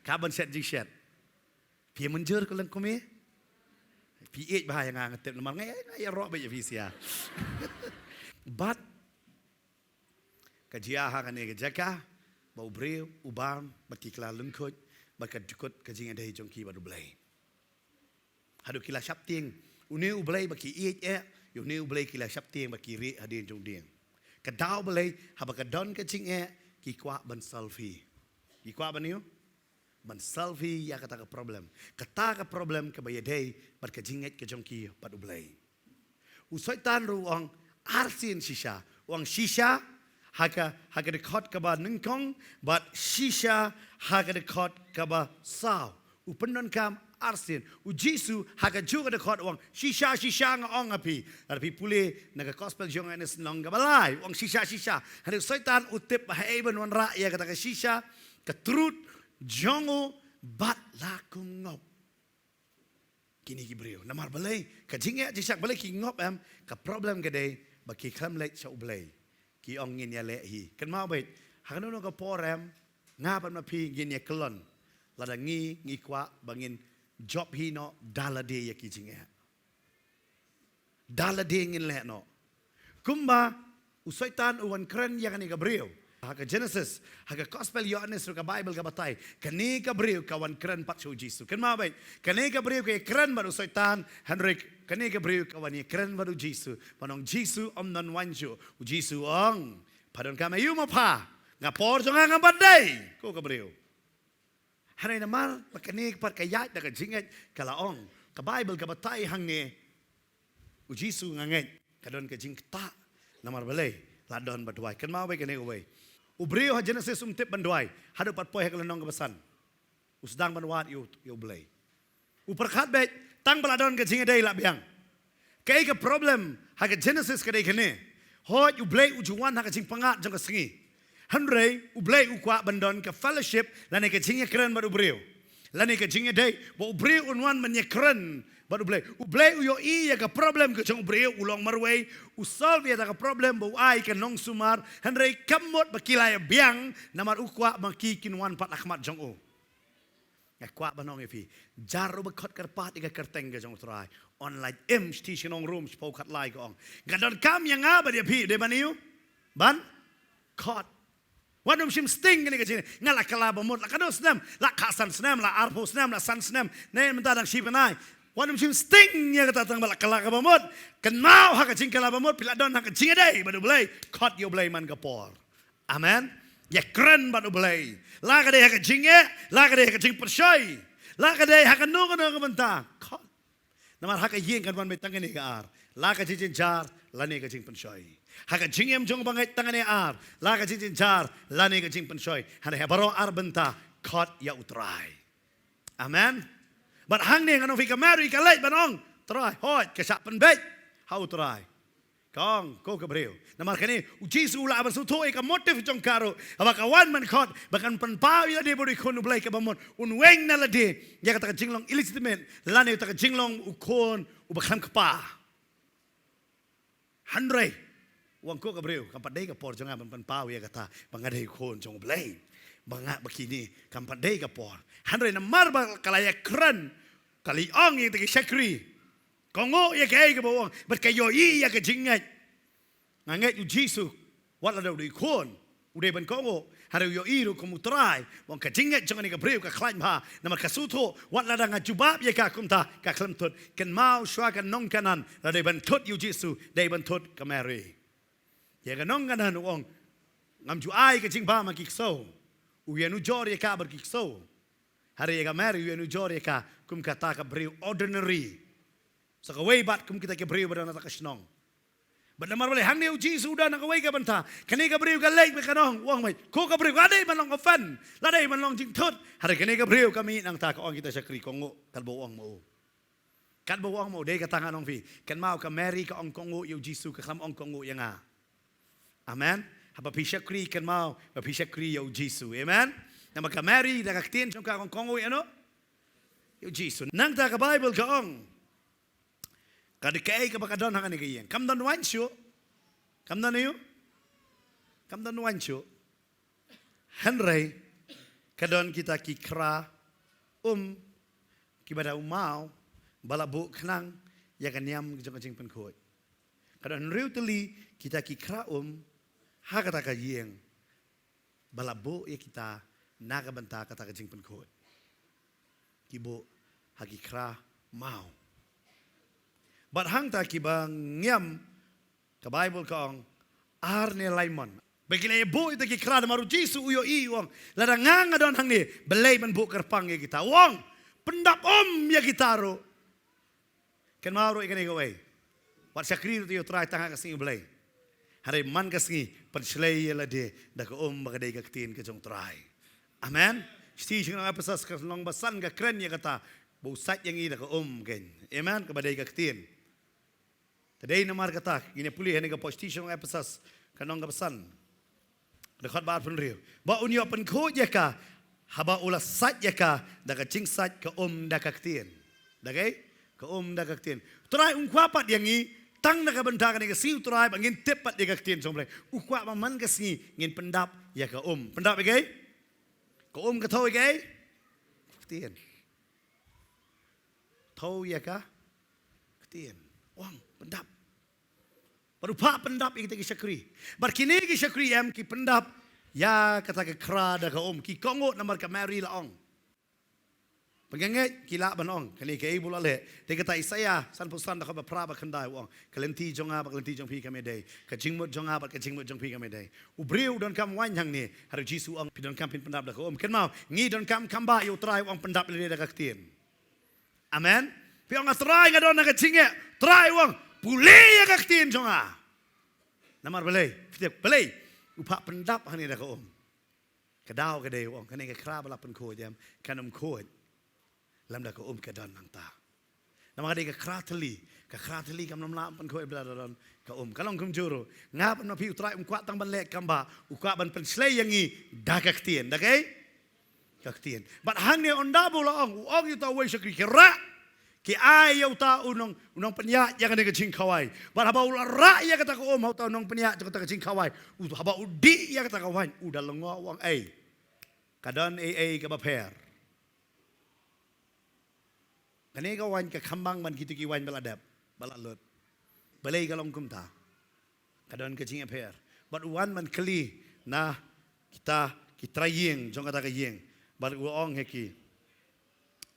Ka ban shet jingshet. Phi mynjur ko leng kumi. Phi ïeit bha ïa nga nga tip namar nga nga ïa roh ba ïa phi sia. Bad ka jia ha kane ka jaka ba u briew u bam bad ki kla lyngkhuid bad ka jukut ka jingïadei jong ki bad u Blei. Haduh ki la shaptieng une u Blei ba ki ïeit eh, ïa une u Blei ki la shaptieng ba ki rieh hadien jong dieng. Ka daw Blei haba ka don ka jingeh ki kwah ban solve. Ki kwah ban ïoh ban solve ïa kata ka problem. Kata ka problem kaba ïadei bad ka jingngeit ka jong ki bad u Blei. U Soitan ruh u ong arsien shisha, u ong shisha ha ka ha ka dkhot kaba nyngkong bad shisha ha ka dkhot kaba saw. U pyndonkam arsien. U Jisu ha ka juh ka dkhot u ong shisha shisha nga ong ha phi. Lada phi pule na ka gospel jong Ioannis lynnong kaba lai u ong shisha shisha. Hynrei u Soitan u tip ba haei ban wanrah ïa kata ka shisha, ka truth jong u bad la kum ngop. Kine ki briew namar balei ka jingeh jingshak balei ki ngop em, ka problem ka dei ba ki khlem leit sha u Blei. Ki ong ngin ïaleh hi. Kynmaw beit ha kano kano ka por em, nga bad ma phi ngin ïa kyllon lada ngi ngi kwah ba ngin jop hi noh da lade ïa ki jingeh. Da lade ngin leh noh. Kumba u Soitan u wan kren ïa kane ka briew. Ha ka Genesis, ha ka gospel Ïoannis ruh ka Baibl ka batai kane ka briew ka wan kren pat sha u Jisu. Kynmaw beit kane ka briew ka ïakren bad u Soitan, hynrei kane ka briew ka wan ïakren bad u Jisu. Ban ong Jisu ym don waiñ shuh. U Jisu ong pha donkam aïu ma pha. Nga por jong nga ngam pat dei, ko ka briew. Hynrei namar ba kane ka pat ka ïaid da ka jingngeit ka la ong. Ka Baibl ka batai hangne. U Jisu nga ngeit ka don ka jingktah namar balei la don ba duwai. Kynmaw beit kane kawei. U briew ha Genesis um tip ban duwai haduh pat poi ha ka lynnong kaba san. U sdang ban wad ïa u, ïa U Blei. U pyrkhat beit tang ba la don ka jingïadei la biang. Kaei ka problem ha ka Genesis ka dei kane. Hooid U Blei u ju wan ha ka jingpyngngad jong ka sngi. Hynrei U Blei u kwah ban don ka fellowship lane ka jingïakren bad u briew. Lane ka jingïadei ba u briew un wan ban ïakren bad U Blei. U Blei u ïohi ïa ka problem ka jong u briew, u long marwei, u solve ïa ka problem ba u ai ka nongsumar. Hynrei kam mut ba ki la ïa biang namar u kwah ba ki kin wan pat ha khmat jong u. Nga kwah ban ong ïa phi, jar ruh ba khot kyrpad ïa ka kyrteng ka jong U Trai. Online im shiti shnong Rom shiphew khatlai ka ong, nga donkam ïa nga bad ïa phi dei ban ïa u ban khot. Wat nym shim sting kane ka jingngeit. Nga la kylla ba mut, la katno snem, la khatsan snem, la arphew snem, la san snem, ne mynta dang shi bnai. Wat nym shim sting ïa kata tang ba la kylla kaba mut. Kynmaw ha ka jingkylla ba mut phi la don ha ka jingïadei bad U Blei, khot ïa U Blei man ka por. Amen. Ïakren bad U Blei. La ka dei ha ka jingeh, la ka dei ha ka jingpyrshah, la ka dei ha kano kano ka bynta. Khot. Namar ha ka ïing kan wan beit tang kane ka ar, la ka jingjynjar lane ka jingpynshoi. Ha ka jingim jong u bangeit tang kane ar, la ka jingjynjar lane ka jingpynshoi. Hynrei ha baroh ar bynta khot ïa U Trai. Amen. Bad hangne ngan ong phi ka Mary ka leit ban ong, Trai, hooid ka shah pynbeit ha U Trai. Ka ong ko ka briew. Namar kane U Jisu u lah ban sngewthuh ïa ka motive jong ka ruh, haba ka wan ban khot ba kan pynpaw ïa lade bad U Khun U Blei kaba mut, un weng na lade ïa kata ka jinglong illegitimate lane kata ka jinglong u khun uba khlem kpa. Hynrei u ong ko ka briew, kam pat dei ka por jong nga ban pynpaw ïa kata ba nga dei u Khun jong U Blei. Ba nga, ba kine, kam pat dei ka por. Hynrei namar ba ka la ïakren, ka la ong ïa kita ki shakri, kohnguh ïa kaei kaba u ong bad ka ïohi ïa ka jingngeit. Nga ngeit U Jisu, wat lada u dei u Khun, u dei ban kohnguh. Hynrei u ïohi ruh kum U Trai. U ong ka jingngeit jong kane ka briew ka khlaiñ bha namar ka sngewthuh, wat lada nga jubab ïa ka kumta ka khlem thut. Kynmaw shuwa ka nong Kanaan la dei ban thut ïa U Jisu, dei ban thut ka Mary. Ïa ka nong Kanaan u ong, ngam ju ai ka jingbam ha ki ksew. U ïanujor ïa ka bad ki ksew. Hynrei ïa ka Mary u ïanujor ïa ka kum kata ka briew ordinary, sa kawei pat kum kita ki briew ba don ha kata ka shnong. Bad namar balei hangne U Jisu u don ha kawei ka bynta. Kane ka briew ka leit bad ka ong, u ong, mei, ko ka briew, ka dei ban long offend, la dei ban long jingthut. Hynrei kane ka briew ka mih nangta ka ong ïa kita shakri, kohnguh katba u ong ma u. Katba u ong ma u, dei kata ngan ong phi. Kynmaw ka Mary ka ong kohnguh ïa U Jisu, ka khlem ong kohnguh ïa nga. Amen. Haba phi shakri kynmaw ba phi shakri ïa U Jisu. Amen. Namar ka Mary da ka ktien jong ka ka ong kohnguh ïa no? Ïa U Jisu. Nangta ka Baibl ka ong, ka dei kaei kaba ka don ha kane ka ïing. Kam don waiñ shuh. Kam don aïu? Kam don waiñ shuh. Hynrei ka don kita ki khra um kiba da u maw ba la buh khnang ïa ka niam jong ka jingpynkhuid. Ka don hynriew tylli kita ki khra um ha kata ka ïing ba la buh ïa kita na ka bynta kata ka jingpynkhuid. Ki buh ha ki khra maw. Bad hangta kiba ngiam, ka Baibl ka ong, ar ne lai mon. Ba ki la buh ïa kita ki khra, namar U Jisu u ïohi, u ong, lada nga nga don hangne, balei ban buh kyrpang ïa kita? U ong, pyndap um ïa kita ruh. Kynmaw ruh ïa kane kawei. Wat shakri ruh ïa U Trai tang ha ka sngi U Blei. Hynrei man ka sngi pynshlei ïa lade da ka um ba ka dei ka ktien ka jong U Trai. Amen. Shiti sha ka nong Ephesos ka nong ba san ka kren ïa kata, ba u sait ïa ngi da ka um kein. Amen. Kaba dei ka ktien. Te dei namar kata ngin ïa pule ha kane ka por, shiti sha nong Ephesos ka nong kaba san. Dkhot ba arphew hynriew. Ba un ïoh pynkhuid ïa ka haba u la sait ïa ka da ka jingsait ka um da ka ktien. Da kaei? Ka um da ka ktien. U Trai um kwah pat ïa ngi tang na ka bynta kane ka sngi U Trai ba ngin tip pat ïa ka ktien jong U Blei. U kwah ba man ka sngi ngin pyndap ïa ka um. Pyndap ïa kaei? Ka um ka thew ïa kaei? Ktien. Thew ïa ka ktien. U ong pyndap. Bad u phah pyndap ïa kita ki shakri. Bad kine ki shakri em ki pyndap ïa kata ka khra da ka um. Ki kohnguh namar ka Mary la ong. Pynkyndit ki lah ban ong, kane kaei ba u la leh. Te kata Isaïah, san phew san dkhot ba phra ba khyndai u ong, ka lynti jong nga bad ka lynti jong phi kam dei. Ka jingmut jong nga bad ka jingmut jong phi kam dei. U briew u donkam waiñ hangne, hynrei u Jisu u ong phi donkam phin pyndap da ka um. Kynmaw, ngi donkam kham bha ïa u Trai u ong pyndap lade da ka ktien. Amen. Phi ong, a Trai nga don ha ka jingeh, Trai u ong pule ïa ka ktien jong nga. Namar balei, phi tip balei, u phah pyndap hangne da ka um. Ka daw ka dei u ong, kane ka khra ba la pynkhuid em, kan ym khuid lymda ka um ka don nangta. Namar ka dei ka khra thylli, ka khra thylli kam nym lah pynkhuid lymda don ka um. Ka long kumjuh ruh, nga bad ma phi u Trai um kwah tang ban leh kam bha, u kwah ban pynshlei ïa ngi da ka ktien, da kaei? Ka ktien. Bad hangne ynda ba u la ong, u ong ïa uta uwei u shakri, ki rah, ki ai ïa uta u nong, u nongpynïaid ïa kane ka jingkhawai. Bad haba u la rah ïa kata ka um ha uta u nongpynïaid ïa kata ka jingkhawai, u, haba u dih ïa kata ka waiñ, u da lyngngoh u ong, ei, ka don ei ei kaba pher. Kane ka waiñ ka kham bang ban kito ki waiñ ba la dep, ba la lut. Balei ka long kumta? Ka don ka jingïapher. Bad u wan ban kylli na kita ki trai ïing jong kata ka ïing. Bad u ong ha ki,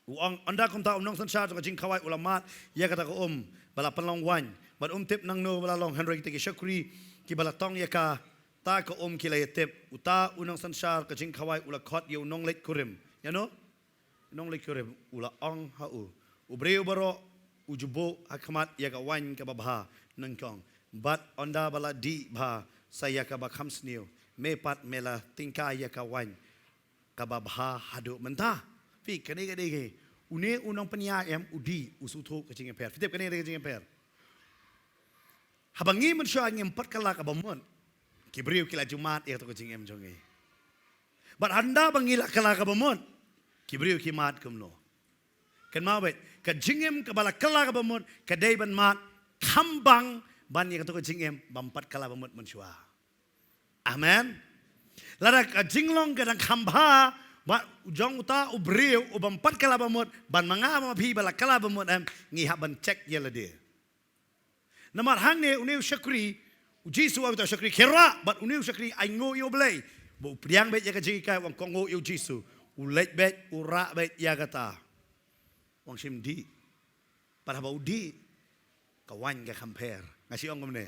u ong, ynda kumta u nongsynshar jong ka jingkhawai u la mad ïa kata ka um ba la pynlong waiñ, bad um tip nangno ba la long, hynrei kita ki shakri kiba la tong ïa kata ka um ki la ïatip. Uta u nongsynshar ka jingkhawai u la khot ïa u nongleit kurim. Ïa uno u nongleit kurim, u la ong ha u, u briew baroh u ju buh ha khmat ïa ka waiñ kaba bha nyngkong, bad ynda ba la dih bha sa ïa kaba kham sniew, me pat me la tyngkai ïa ka waiñ kaba bha haduh mynta. Phi, kane ka dei kaei? Une u nongpynïaid em, u dih, u sngewthuh ka jingïapher. Phi tip kane ka dei ka jingïapher? Haba ngi mynshuwa ngim pat kylla kaba mut, ki briew ki la ju mad ïa kato ka jingim jong ngi. Bad ynda ba ngi la kylla kaba mut, ki briew ki mad kumno? Kynmaw beit, ka jingim kaba la kylla kaba mut ka dei ban mad kham bang ban ïa kato ka jingim bym pat kylla ba mut mynshuwa. Amen. Lada ka jinglong ka dang kham bha bad jong uta u briew u bym pat kylla ba mut, bad ma nga ma phi ba la kylla ba mut em, ngi hap ban check ïa lade. Namar hangne une u shakri, u Jisu u ong ïa uta u shakri, khie rah, bad une u shakri ainguh ïa U Blei. Bad u pdiang beit ïa ka jinghikai, u ong kohnguh ïa u Jisu. U leit beit, u rah beit ïa kata. U ong shim dih. Bad haba u dih, ka waiñ ka kham pher. Nga shu ong kumne.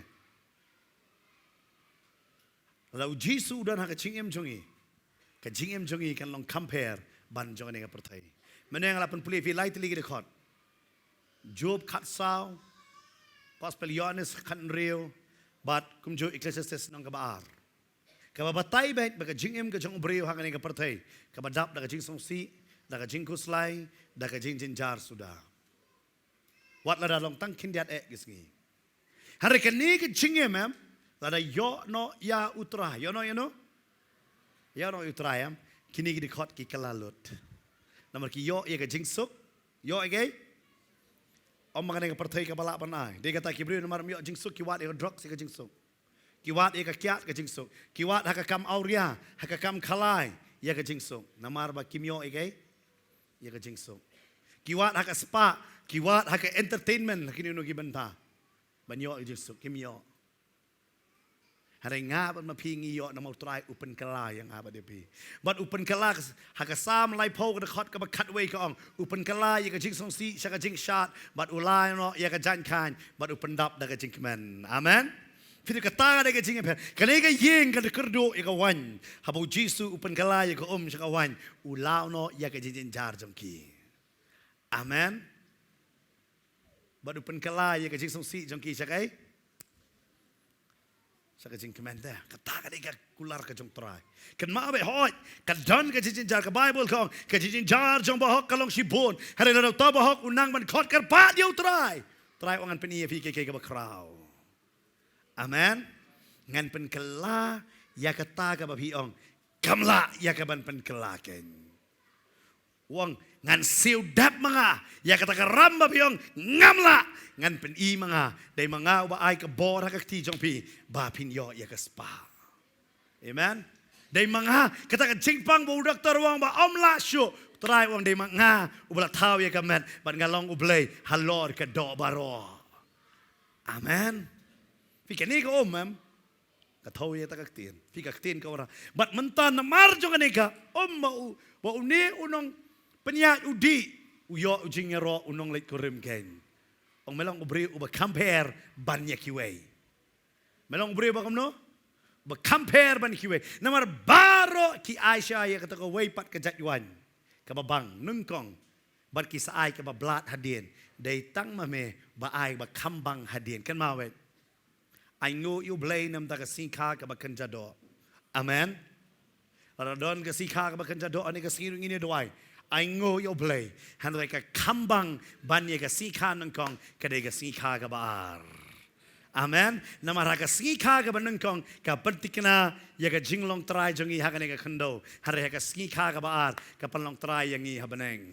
Lada u Jisu u don ha ka jingim jong ngi, ka jingim jong ngi kan long kham pher ban jong kane ka pyrthei. Mynne nga la pynpule ïa phi lai tylli ki dkhot. Job khatsaw, Gospel Ïoannis khathynriew, bad kumjuh Ecclesiastes lynnong kaba ar. Kaba batai beit ba ka jingim ka jong u briew ha kane ka pyrthei kaba dap da ka jingsngewsih, da ka jingkhuslai, da ka jingjynjar suda. Wat lada long tang khyndiat eh ki sngi. Hynrei kane ka jingim em, lada ïoh noh ïa u Trai, ïoh noh ïa uno? Ïoh noh ïa u Trai em, kine ki dkhot ki kylla lut. Namar ki ïoh ïa ka jingsuk, ïoh ïa kaei? Ym ma kane ka pyrthei kaba lah ban ai. Dei kata ki briew namar ym ïoh jingsuk ki wad ïa ka drugs ïa ka jingsuk. Ki wad ïa ka kiad ka jingsuk. Ki wad ha ka kam awria, ha ka kam khalai ïa ka jingsuk. Namar ba kim ïoh ïa kaei? Ïa ka jingsuk. Ki wad ha ka spah, ki wad ha ka entertainment, ha kino kino ki bynta. Ban ïoh ïa ka jingsuk, kim ïoh. Hynrei nga bad ma phi ngi ïoh namar u Trai u pynkylla ïa nga bad ïa phi. Bad u pynkylla ha ka Salm laiphew ka dkhot kaba khatwei ka ong, u pynkylla ïa ka jingsngewsih sha ka jingshad, bad u lai noh ïa ka jaiñ khaiñ, bad u pyndap da ka jingkmen. Amen. Phi tip kata ka dei ka jingïapher. Kane ka ïing ka da kyrduh ïa ka waiñ. Haba u Jisu u pynkylla ïa ka um sha ka waiñ, u lai noh ïa ka jingjynjar jong ki. Amen. Bad u pynkylla ïa ka jingsngewsih jong ki sha kaei? Sha ka jingkmen te. Kata ka dei ka kular ka jong u Trai. Kynmaw beit hooid, ka don ka jingjynjar, ka Baibl ka ong, ka jingjynjar jong u bahok ka long shibun. Hynrei lada uta u bahok u nang ban khot kyrpad ïa u Trai, u Trai u ong ngan pyni ïa phi kiei kiei kiba khraw. Amen. Ngan pynkylla ïa kata kaba phi ong kam lah ïa ka ban pynkylla kein. U ong ngan siew dep ma nga ïa kata ka ram ba phi ong ngam lah, ngan pyni ma nga, dei ma nga uba ai ka bor ha ka kti jong phi ba phin ïoh ïa ka spah. Amen. Dei ma nga kata ka jingpang ba u doktor u ong ba ym lah shuh, u Trai u ong dei ma nga uba la thaw ïa ka met bad nga long U Blei halor ka doh baroh. Amen. Phi, kane ka um em, ka thew ïa kata ka ktien. Phi, ka ktien ka wanrah. Bad mynta namar jong kane ka um, ba u, ba une u nong Pynïaid u dih, u ïoh u jingïaroh u nongleit kurim kein. Ong me long u briew uba compare ban ïa kiwei. Me long u briew ba kumno? Ba compare ban ïa kiwei. Namar baroh ki ai sha ïa kata kawei pat ka jait waiñ kaba bang nyngkong, bad ki sa ai kaba blat hadien. Dei tang ma me ba ai ba kham bang hadien. Kynmaw wei. Ai nguh ïa u Blei namar ka sngi kha kaba kynja doh. Amen. Lada don ka sngi kha kaba kynja doh, ha kane ka sngi ruh ngin ïa duwai. Ai nguh ïa u Blei. Hynrei ka kham bang ban ïa ka sngi kha nyngkong, ka dei ka sngi kha kaba ar. Amen. Namar ha ka sngi kha kaba nyngkong ka pynthikna ïa ka jinglong trai jong ngi ha kane ka khyndew. Hynrei ha ka sngi kha kaba ar ka pynlong trai ïa ngi ha bneng.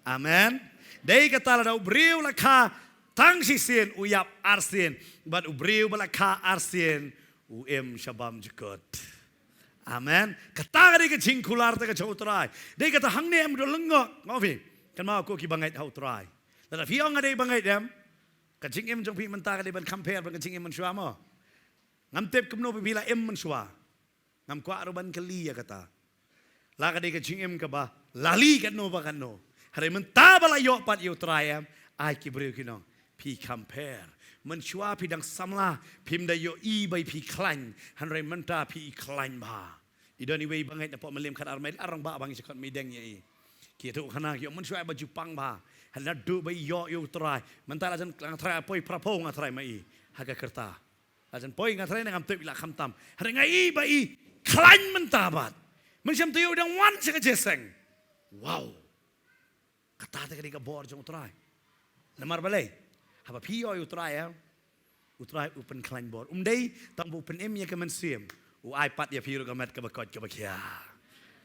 Amen. Dei kata lada u briew la kha tang shisien u ïap arsien, bad u briew ba la kha arsien u im sha bymjukut. Amen. Kata ka dei ka jingkular ta ka jong u Trai. Dei kata hangne em da lyngkot, nga ong phi. Kynmaw ko ki bangeit ha u Trai. Lada phi ong nga dei bangeit em, ka jingim jong phi mynta ka dei ban compare bad ka jingim mynshuwa mo. Ngam tip kumno ba phi la im mynshuwa. Ngam kwah ruh ban kylli ïa kata. La ka dei ka jingim kaba la lih katno ba katno. Hynrei mynta ba la ïoh pat ïa u Trai em, ai ki briew ki nong, phi compare. Mynshuwa phi dang samla, phim da ïohi ba phi khlaiñ, hynrei mynta phi khlaiñ bha. I don iwei i bangeit na pok Mylliem khatar mail, arong ba bang i sa khot meideng ïa i. Ki tu khana ki ïoh mynshuwa ba jupang bha. Hynrei naduh ba i ïoh ïa u Trai, mynta la jan nga trai poi phra phew nga trai ma i ha ka kyrta. La jan poi nga trai na ngam tip i la khamtam. Hynrei nga i ba i khlaiñ mynta bad. Mynsiem taïew dang wan sha ka jeseng. Wow. Kata te ka dei ka bor jong u Trai. Namar balei? Haba phi ïoh ïa u Trai em, u Trai u pynkhlaiñ bor. Um dei tang ba u pynim ïa ka mynsiem, u ai pat ïa phi ruh ka met kaba koit kaba khia.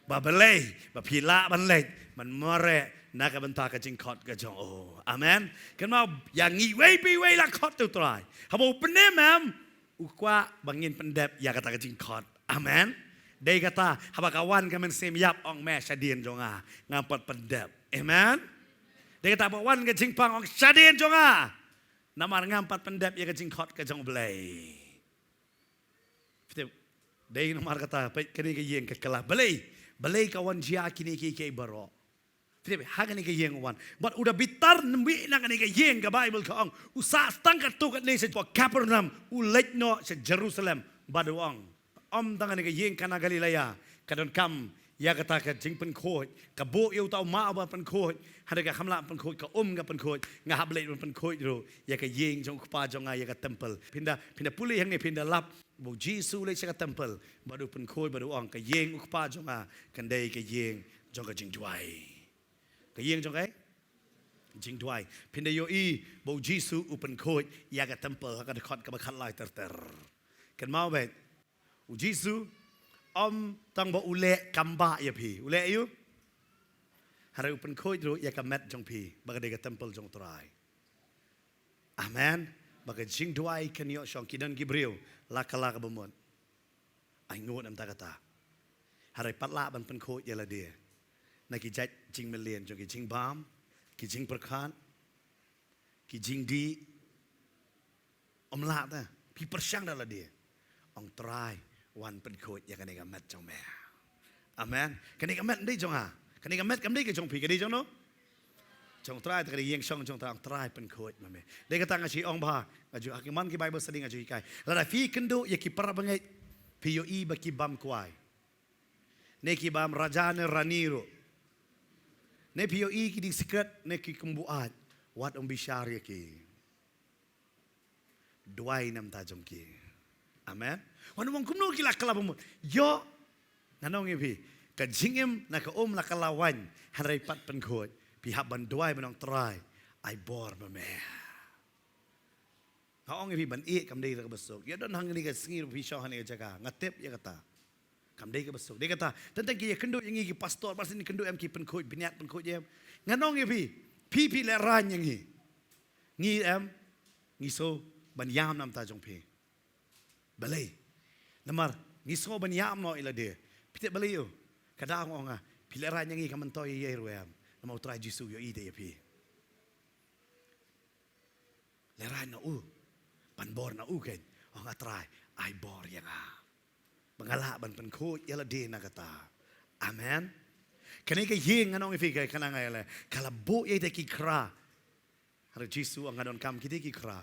Ba balei? Ba phi lah ban leit ban mareh na ka bynta ka jingkhot ka jong u. Amen. Kynmaw ïa ngi iwei pa iwei la khot te u Trai. Haba u pynim em, u kwah ba ngin pyndep ïa kata ka jingkhot. Amen. Dei kata haba ka wan ka mynsiem ïap ong me shadien jong nga, ngam pat pyndep. Amen. Dei kata haba wan ka jingpang ong shadien jong nga. Namar ngam pat pyndep ïa ka jingkhot ka jong u Blei. Phi tip, dei namar kata, peit kane ka ïing ka kylla. Balei, balei ka wan jia kine kiei kiei baroh. Phi tip, ha kane ka ïing u wan. Bad u da bitar nbi na kane ka ïing ka Baibl ka ong. U sah tang katto katne sha Kapernaum, u leit noh sha Jerusalem. Bad u ong, ym tang kane ka ïing Kana Galilea ka donkam ïa kata ka jingpynkhuid, ka buh ïa uta u ma uba pynkhuid, hynrei ka kham lah pynkhuid, ka um ka pynkhuid, nga hap leit ban pynkhuid ruh ïa ka ïing jong u Kpa jong nga, ïa ka temple. Phin da, phin da pule hangne, phin da lap ba u Jisu u leit sha ka temple bad u pynkhuid bad u ong, ka ïing u Kpa jong nga kan dei ka ïing jong ka jingduwai. Ka ïing jong ka jingduwai. Phin da ïohi ba u Jisu u pynkhuid ïa ka temple ha ka dkhot kaba khatlai ter ter. Kynmaw beit. U Jisu, ym tang ba u leh kam ba ïa phi. U leh ïa u. Hynrei u pynkhuid ruh ïa ka met jong phi, ba ka dei ka temple jong u Trai. Amen. Ba ka jingduwai kan ïoh shong, ki don ki briew la kylla kaba mut. Ai ngut namar kata. Hynrei pat lah ban pynkhuid ïa lade na ki jait jingmlien jong ki jingbam, ki jingpyrkhat, ki jingdih. Ym lah te, phi pyrshang da lade. Ong Trai, wan pynkhuid ïa kane ka met jong me. Amen. Kane ka met ym dei jong nga. Kane ka met kam dei ka jong phi, ka dei jong no? Jong Trai, te ka dei ïing shong jong Trai, ong Trai pynkhuid ma me. Dei kata nga shu ong bha, nga ju ha ki man ki Bible study nga ju hikai. Lada phi kynduh ïa ki para bangeit, phi ïohi ba ki bam kwai. Ne ki bam raja ne rani ruh. Ne phi ïohi ki ding secret ne ki kumbuaid. Wat ym bishar ïa ki. Duwai namar jong ki. Amen. Wan ong kumno ki la kylla ba mut. Ïoh. Ngan ong ïa phi. Ka jingim na ka um la kylla waiñ. Hynrei pat pynkhuid. Phi hap ban duwai ban ong Trai. Ai bor ma me. Nga ong ïa phi ban ïeh kam dei kaba suk. Ïa don hangne ka sngi ruh phi shong hangne ka jaka. Nga tip ïa kata. Kam dei kaba suk. Dei kata. Teng teng ki ïa kynduh ïa ngi ki pastor, ba sien kynduh em ki pynkhuid, bniat pynkhuid em. Ngan ong ïa phi. Phi phi lehraiñ ïa ngi. Ngi em. Ngi sngew ban ïam namar jong phi. Balei. Namar ngi sngew ban ïam noh ïa lade. Phi tip balei ïoh. Ka dang ong nga. Phi lehraiñ ïa ngi ka myntoi ïa ruh em. Namar u Trai Jisu ïohi te ïa phi. Lehraiñ na u. Pan bor na u kein. Ong nga Trai, ai bor ïa nga. Ba nga lah ban pynkhuid ïa lade na kata. Amen. Kane ka ïing ngan ong ïa phi ka, ka nang ai le, ka la buh ïa ite ki khra. Hynrei Jisu u ong nga donkam kite ki khra.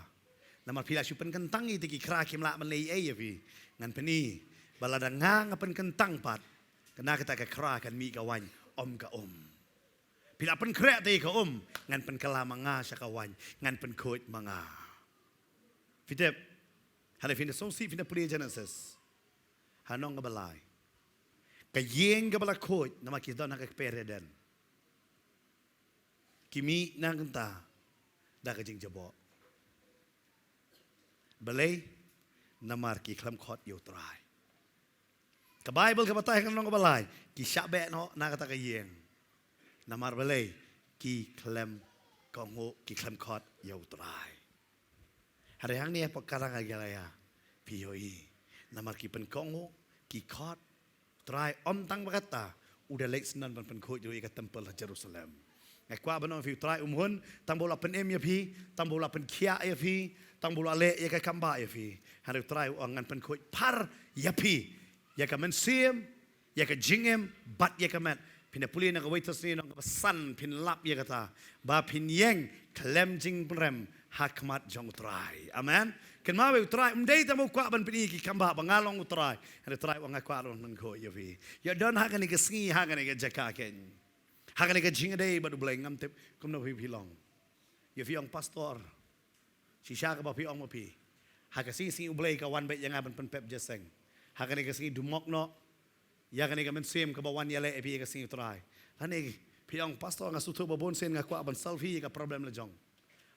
Namar phi la shu pynkyntang ïa ite ki khra kim lah ban leh ei ei ïa phi. Ngan pyni ba lada nga nga pynkyntang pat, ka na kata ka khra kan mih ka waiñ, ym ka um. Phi la pynkhreh ïa ka um, ngan pynkylla ma nga sha ka waiñ, ngan pynkhuid ma nga. Phi tip, hynrei phin da sngewsih, phin da pule Genesis. Ha nong kaba lai. Ka ïing kaba la khuid, namar ki don ha ka kper Eden. Ki mih na ka bynta da ka jingjaboh. Balei? Namar ki khlem khot ïa U Trai. Ka Baibl ka batai ha ka nong kaba lai, ki shah beh noh na kata ka ïing. Namar balei? Ki khlem kohnguh, ki khlem khot ïa U Trai. Hynrei hangne ha Pokhara nga la ïa phi ïohi. Namar ki pynkohnguh, ki khot Trai, ym tang ba kata, u da leit syndon ban pynkhuid ruh ïa ka temple ha Jerusalem. Nga kwah ban ong ïa phi, U Trai um hun tang ba u la pynim ïa phi, tang ba u la pynkhiah ïa phi, tang ba u la leh ïa ka kam bah ïa phi. Hynrei U Trai u ong ngan pynkhuid phar ïa phi ïa ka mynsiem, ïa ka jingim bad ïa ka met. Phin da pule na kawei Thessaloni nong kaba san, phin lap ïa kata, ba phin ïeng khlem jingpynrem ha khmat jong U Trai. Amen. Kynmaw, U Trai um dei tang ba u kwah ban pyni ki kam bah ba nga long U Trai. Hynrei U Trai u ong nga kwah ruh ban pynkhuid ïa phi. Ïoh don ha kane ka sngi, ha kane ka jaka keiñ, ha kane ka jingïadei bad U Blei, ngam tip kumno phi, phi long. Ïa phi ong pastor, shisha kaba phi ong ma phi, ha ka sngi, sngi U Blei ka wan beit ïa nga ban pynpep jingïaseng. Ha kane ka sngi dumok noh ïa kane ka mynsiem kaba wan ïaleh ïa phi ïa ka sngi U Trai. Lane phi ong pastor, nga sngewthuh ba bun sien nga kwah ban solve ïa ka problem la jong.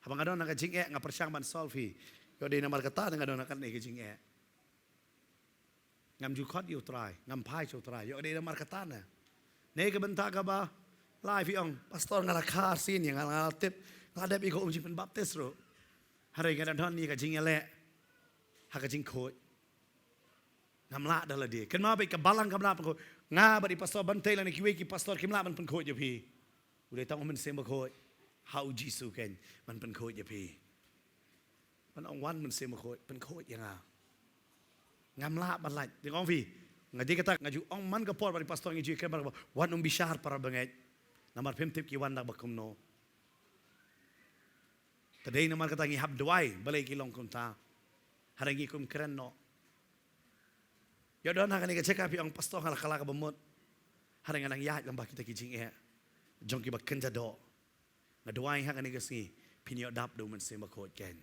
Haba nga don ha ka jingeh nga pyrshang ban solve. Ïoh dei namar kata ne nga don ha kane ka jingeh. Ngam ju khot ïa U Trai, ngam phai sha U Trai. Ïoh dei namar kata ne. Ne ka bynta kaba lai phi ong, pastor, nga la kha arsien ïa nga, nga la tip, nga la dep ïa ka um jingpynbaptis ruh. Hynrei nga da don ïa ka jingïaleh ha ka jingkhuid. Ngam lah da lade. Kynmaw beit, ka balang kam lah pynkhuid. Nga bad i pastor Bantei lane kiwei ki pastor kim lah ban pynkhuid ïa phi. U dei tang U Mynsiem Bakhuid, ha U Jisu keiñ, ban pynkhuid ïa phi. Ban ong, wan Mynsiem Bakhuid, pynkhuid ïa nga. Ngam lah ban lait. Te nga ong phi, nga dei kata, nga ju ong man ka por bad i pastor, ngi ju ïakren bad kaba, wan, ym bishar para bangeit. Namar phim tip ki wan da kaba kumno. Te dei namar kata ngi hap duwai, balei ki long kumta. Hynrei ngi kum kren noh. Ïoh don ha kane ka jaka phi ong, pastor, nga la kylla kaba mut. Hynrei nga nang ïaid lyngba kita ki jingeh jong kiba kynja doh. Nga duwai ha kane ka sngi phin ïoh dap da U Mynsiem Bakhuid keiñ.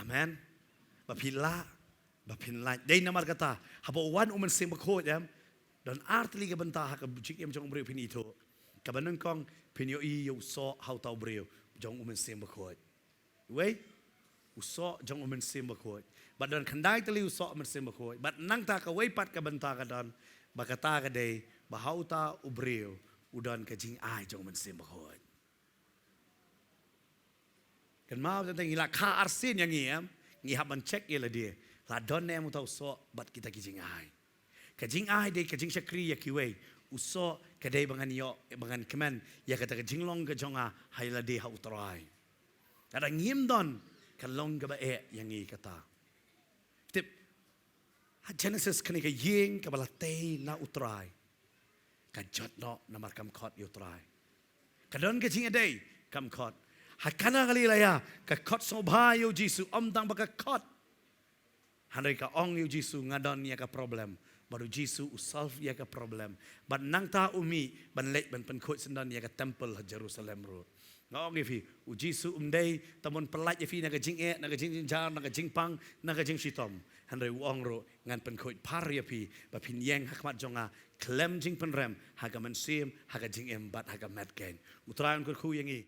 Amen. Ba phi lah, ba phin lait. Dei namar kata, haba u wan U Mynsiem Bakhuid, em, don ar tylli ka bynta ha ka jingim jong u briew phin ithuh. Kaba nyngkong, phin ïohi ïa u soh ha uta u briew jong U Mynsiem Bakhuid. Wei, u soh jong U Mynsiem Bakhuid. Bad don khyndai tylli u soh U Mynsiem Bakhuid. Bad nangta kawei pat ka bynta ka don, ba kata ka dei ba ha uta u briew u don ka jingai jong U Mynsiem Bakhuid. Kynmaw, tang ngi la kha arsien ïa ngi, em, ngi hap ban check ïa lade, la don ne em uta u soh bad kita ki jingai. Ka jingai dei ka jingshakri ïa kiwei. U soh ka dei ba ngan ïoh, ba ngan kmen ïa kata ka jinglong ka jong nga ha ïa lade ha U Trai. Lada ngim don, ka long kaba eh ïa ngi kata. Tip, ha Genesis kane ka ïing kaba la tei na U Trai, ka jot noh namar kam khot ïa U Trai. Ka don ka jingïadei, kam khot. Ha Kana Galilea, ka khot sngewbha ïa U Jisu, ym tang ba ka khot. Hynrei ka ong ïa U Jisu, nga don ïa ka problem. Bad U Jisu u solve ïa ka problem. Bad nangta u mih ban leit ban pynkhuid syndon ïa ka temple ha Jerusalem ruh. Nga ong ïa phi, U Jisu um dei tang ban pyllait ïa phi na ka jingeh, na ka jingjynjar, na ka jingpang, na ka jingshitom. Hynrei u ong ruh, ngan pynkhuid phar ïa phi, ba phin ïeng ha khmat jong nga khlem jingpynrem, ha ka mynsiem, ha ka jingim bad ha ka met keiñ. U Trai un kyrkhu ïa ngi.